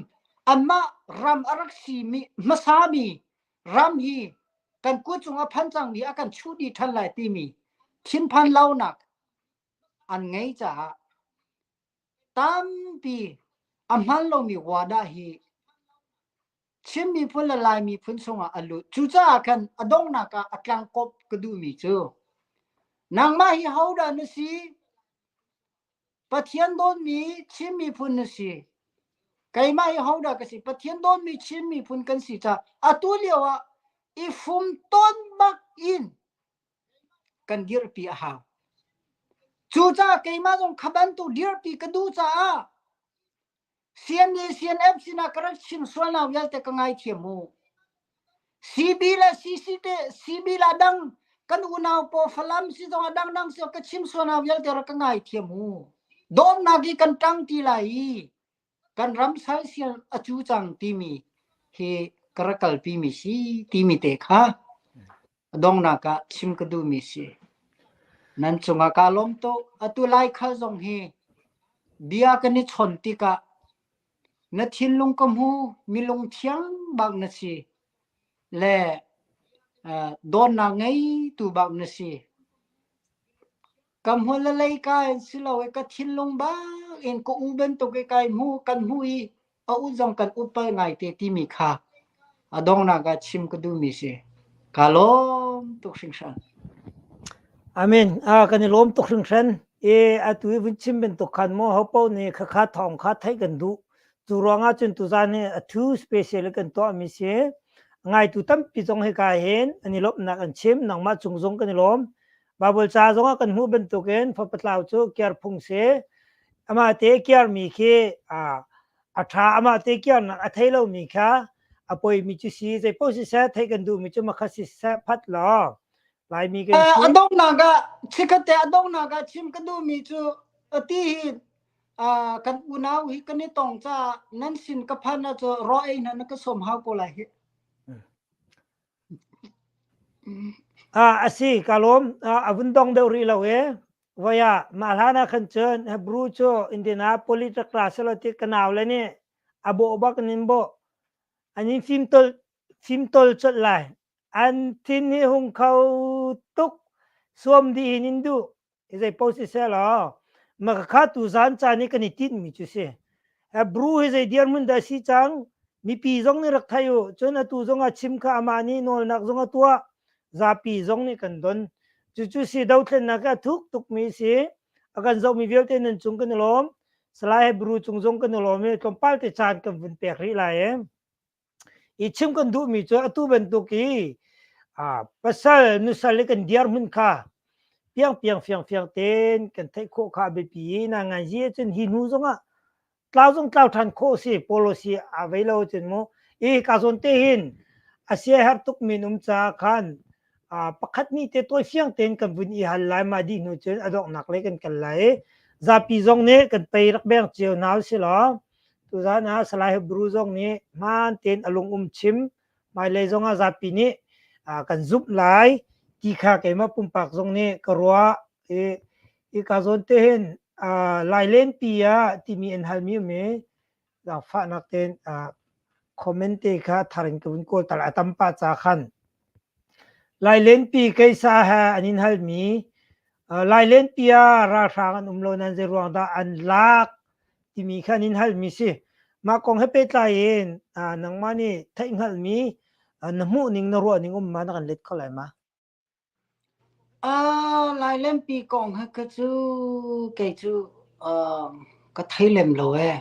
anmah ram a rak simi hmasami ram hi kan kut cung a phan cangmi a kan chuh dih ṭhan lai timi thinphan launak an ngei caah tampi a hman lomi wadah hi Chin miphun le Lai miphun chungah a lut. Cucaah khan a donghnak ah a tlangkawp ka duhmi cu nangmah hi hodah na si? Pathian dawtmi Chin miphun na si. Keimah hi hodah ka si? Pathian dawtmi Chin miphun kan si caah atu lio ah i fum tawn bak in kan dirpi a hau. Cucaah keimah zong kha bantuk dirpi ka duh caah CNA CNF sinah ka rak chim sualnak vialte ka ngaithiam u. CB le CC te CB la dang kan unau paw Falam si zong a dang dang si ka chim sualnak vialte rak ka ngaithiam u. Dawtnak i kan ṭang ti lai i kan ram salsial a cu cang timi hi ka rak kalpi mi si timi te kha a donghnak ah chim ka duhmi si. Nan cungah kaa lawm tuk. Atu Laikhal zong hi bia kan i chawnh tikah na thinlung ka hmu, mi lungthiang bak na si le dawtnak ngeitu bak na si. Ka hmul le lei ka in si lo i ka thinlung bak in ka u bantuk i kai hmu kan hmu i a u zong kan upal ngaite timi kha a donghnak ah chim ka duhmi si. Ka lawm tuk hringhran. Amen. Ah, kan i lawm tuk hringhran. E atu i vun chim bantuk khan maw hopo nih khakha thawng kha theih kan duh. Cu ruangah cun tuzan hi a thu special kan tuah mi si. Ngaitu tampi zong hi ka hin an i lawmhnak an chim. Nangmah cung zong kan i lawm. Bible ca zongah kan hmuh bantukin fapatlau cu kiar phung si. Amah te kiarmi khi a ṭha amah te kiarnak a thei lomi kha a poimi cu si zei paoh siseh theih kan duhmi cu makhat siseh phat law Laimi kan si. A donghnak ah chikkhat te a donghnak ah chim ka duhmi cu ati hi kan unau hi kan i tong caah nan sin ka phan ah cu raw ei hna na ka sawm hau ko lai hi. Ah, a si, ka lawm. A vun dong deuh rih lo e. Voi ah mah hlan ah khan cun Hebrew cu Indianapolis rak ra selaw ti ka nau le nih a bawh bak in in bawh. An in fimtawl fimtawl colh lai. An thin hi hung kho tuk. Suam dih in in duh. Zei paoh siseh law mah kha tuzaan caan i kan i tinhmi cu si. Hebrew hi zei dirhmun dah si cang? Mipi zong nih rak thei u. Cun atu zong ah chim kha amah nih nawlnak zong a tuah. Zapi zong nih kan don. Cucu si dothlennak a thuk tukmi si. A kan zohmi vialte nan cung kan i lawm. Salai Hebrew cung zong kan i lawm i tlawmpal te caan kan vun pek rih lai e. I chim kan duhmi cu atu bantuk i pasal nusal i kan dirhmun kha piangpiang fiangfiang tein kan theih khawh kha a biapi i na ngai zi ahcun hi hnu zongah tlau zong tlau ṭhan khawh si policy a vei lo cun mu i ka zawn te hin a sia herh tuk min um caah khan pakhat ni te tawi fiang tein kan vun i hal lai mah dih hnu cun a donghnak lei kan kal lai i zapi zong nih kan pei rak beng cio hna usih law Tuzaan ah Salai Hebrew zong nih hmaan tein a lung um chim hmailei zong ah zapi nih kan zumh lai ti kha keimah pumpak zong nih ka ruah i i ka zawn te hin Lailenpi ah timi an halmi um i zaangfahnak tein comment te kha thar in ka vun kawl tal a tam pa ca khan Lailenpi keisa he an in halmi. Lailenpi ah ralhrang an um lo nain zei ruang dah an lak timi kha an in halmi si. Mah kong he pehtlai in nangmah nih theihhngalhmi na hmuhning na ruahning um ma na kan let kho lai ma? Lailenpi kong hi ka cu kei cu ka thei lem lo ee.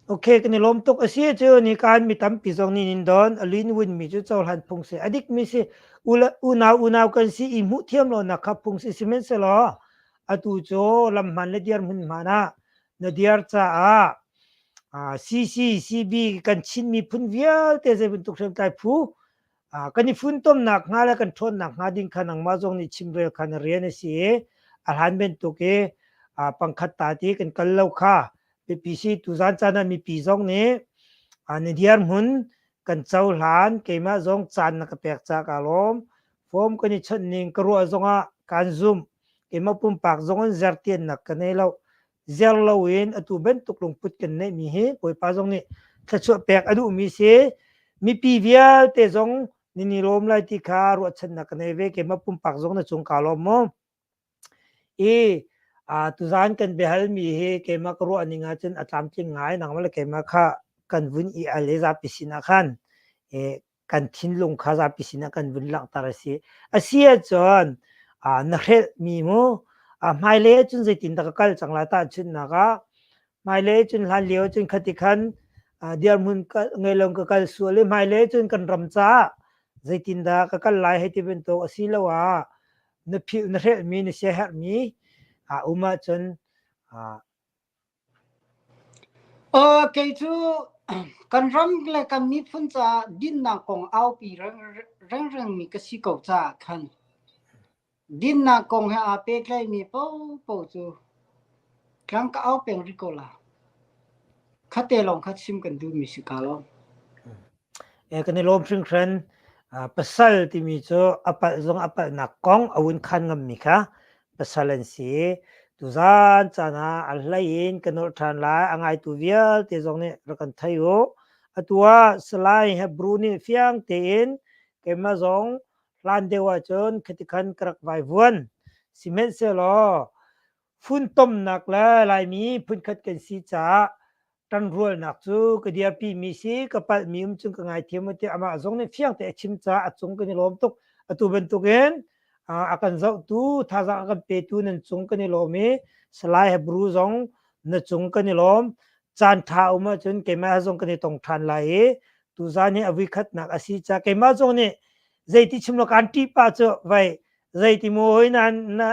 Ok, kan i lawm tuk. A si cu nikaan mi tampi zong nih nin don. A lin win mi cu cohlan phung si. A dik mi si unau unau kan si i hmuh thiam lonak kha phung si. Sihmanhsehlaw atu cu lam hmaan le dirhmun hmaan ah na diar caah CC, CB kan Chin miphun vialte zei bantuk hriamtlai phu kan i funtomnak hnga le kan ṭhawnnak hnga ding kha nangmah zong nih chimrel kha na rian a si i a hlan bantuk i pangkhat ta ti kan kal lo kha biapi si. Tuzan caan ah mipi zong nih na dirhmun kan cohlan. Keimah zong caan na ka pek caah kaa lawm. Form kan i chawnh ning ka ruah zongah kaan zumh. Keimah pumpak zong in zertiannak ka nei lo. Zer loin atu bantuk lungput kan neihmi hi Bawipa zong nih thluachuah pek a duhmi si. Mipi vialte zong nan i lawm lai ti kha ruahchannak ka nei ve. Keimah pumpak zong na cung kaa lawm mu. I tuzaan kan biahalmi hi keimah ka ruah ning ahcun a tlamtling ngai. Nangmah le keimah kha kan vun i al i zapi sinah khan kan thinlung kha zapi sinah kan vun langhter a si. A si ahcun na hrelhmi mu hmailei ahcun zeitindah ka kal cang lai tahchunhnak ah hmailei cun hlan lio cun khati khan dirhmun ngei lo ka kal sual i hmailei cun kan ram caah zeitindah ka kal lai hei ti bantuk asiloah na philh na hrelhmi na siaherhmi a um ahcun Kei cu kan ram le kan miphun caah dinnak kong aupi rengrengmi ka si ko caah khan dinnak kong he aa pehtlaimi paohpaoh cu tlang ka au peng rih ko la. Khate lawng kha chim kan duhmi si ka lawm. Kan i lawm hringhran. Pasal timi cu a palh zong a palhnak kong a vun khan ngammi kha pasal an si. Tuzaan caan ah a hlei in ka nolh ṭhan lai. A ngaitu vialte zong nih rak kan thei u. Atu ah Salai Hebru nih fiang tein keimah zong hlan deuh ahcun khati khan ka rak vaivuan. Sihmanhsehlaw funtomnak le Laimi phunkhat kan si caah ṭanrualnak cu ka dirpimi si, ka palhmi um cun ka ngaithiam u tiah amah zong nih fiang te a chim caah a cung kan i lawm tuk. Atu bantukin a kan zohtu, thazaang a kan petu nan cung kan i lawm i Salai Hebru zong na cung kan i lawm. Caan ṭha um ahcun keimah zong kan i tong ṭhan lai i tuzaan hi a vuikhatnak a si caah keimah zong nih zeiti chim lo kaan ṭih pah cu vai zeiti maw hoi na na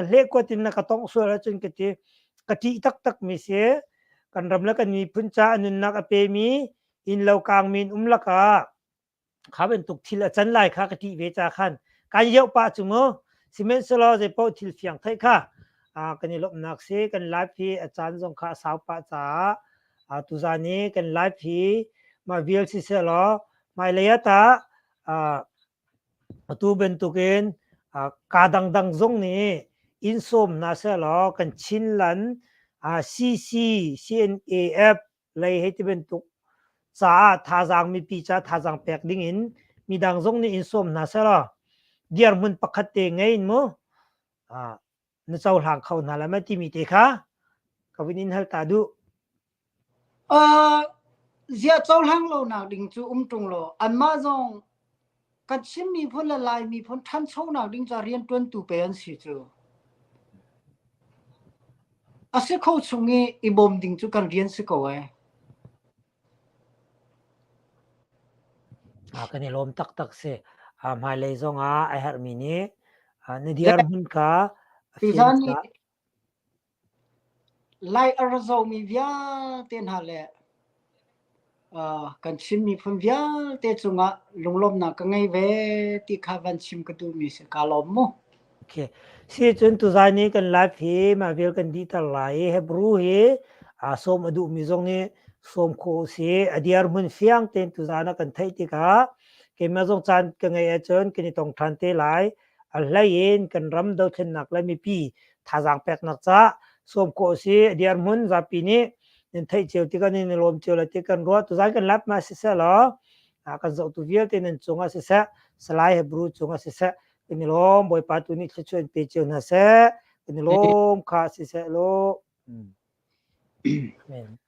hlehkuat in na ka tongh sual ahcun ka ti ka ṭih taktak mi si. Kan ram le kan miphun caah nunnak a pemi innlo kaangmi in um lakah kha bantuk thil a can lai kha ka ṭih ve ca khan kan yoh pah cu mu. Sihmanhsehlaw zeipaoh thil fiang theih kha kan i lawmhnak si. Kan live hi a caan zong kha a sau pah caah tuzaan i kan live hi mah vial sisehlaw hmailei ah tah Atu bantukin kaa dangdang zong nih inn sawm hna sehlaw kan Chinland CC, CNAF lei hei ti bantuk caah thazaang mipi caah thazaang pek ding in midang zong nih in sawm hna sehlaw dirhmun pakhat te ngei in mu na cohlang kho hna lai ma timi te kha ka vun in hal ta duh. Ziah cohlang lonak ding cu um ṭung law anmah zong kan Chin miphun le Lai miphun ṭhanchonak ding ca rianṭuantu pe an si cu. A si kho chung i i bawm ding cu kan rian si ko ee. Kan i lawm taktak si. Hmailei zong ah a herhmi nih na dirhmun kha a fian Tuzaan caah i Lai a ra zomi vialte hna le kan Chin miphun vialte cungah lunglawmhnak ka ngei ve ti kha van chim ka duhmi si. Kaa lawm mu. Okay. Si cun tuzaan i kan live hi mah vial kan dihter lai i Hebrew hi aa sawm a duhmi zong nih sawm khawh u si. A dirhmun fiang tein tuzaan ah kan theih tikah keimah zong caan ka ngeih ahcun kan i tong ṭhan te lai. A hlei in kan ram dothlennak le mipi thazaang peknak caah sawm khawh a si. A dirhmun zapi nih nan theih cio tikah nan i lawm cio lai ti kan ruah. Tuzaan kan live ma siseh law. Kan zohtu vialte nan cungah siseh, Salai Hebrew cungah siseh, kan i lawm. Bawipa tu nih thluachuah in pe cio hna seh. Kan i lawm kha siseh law. Amen.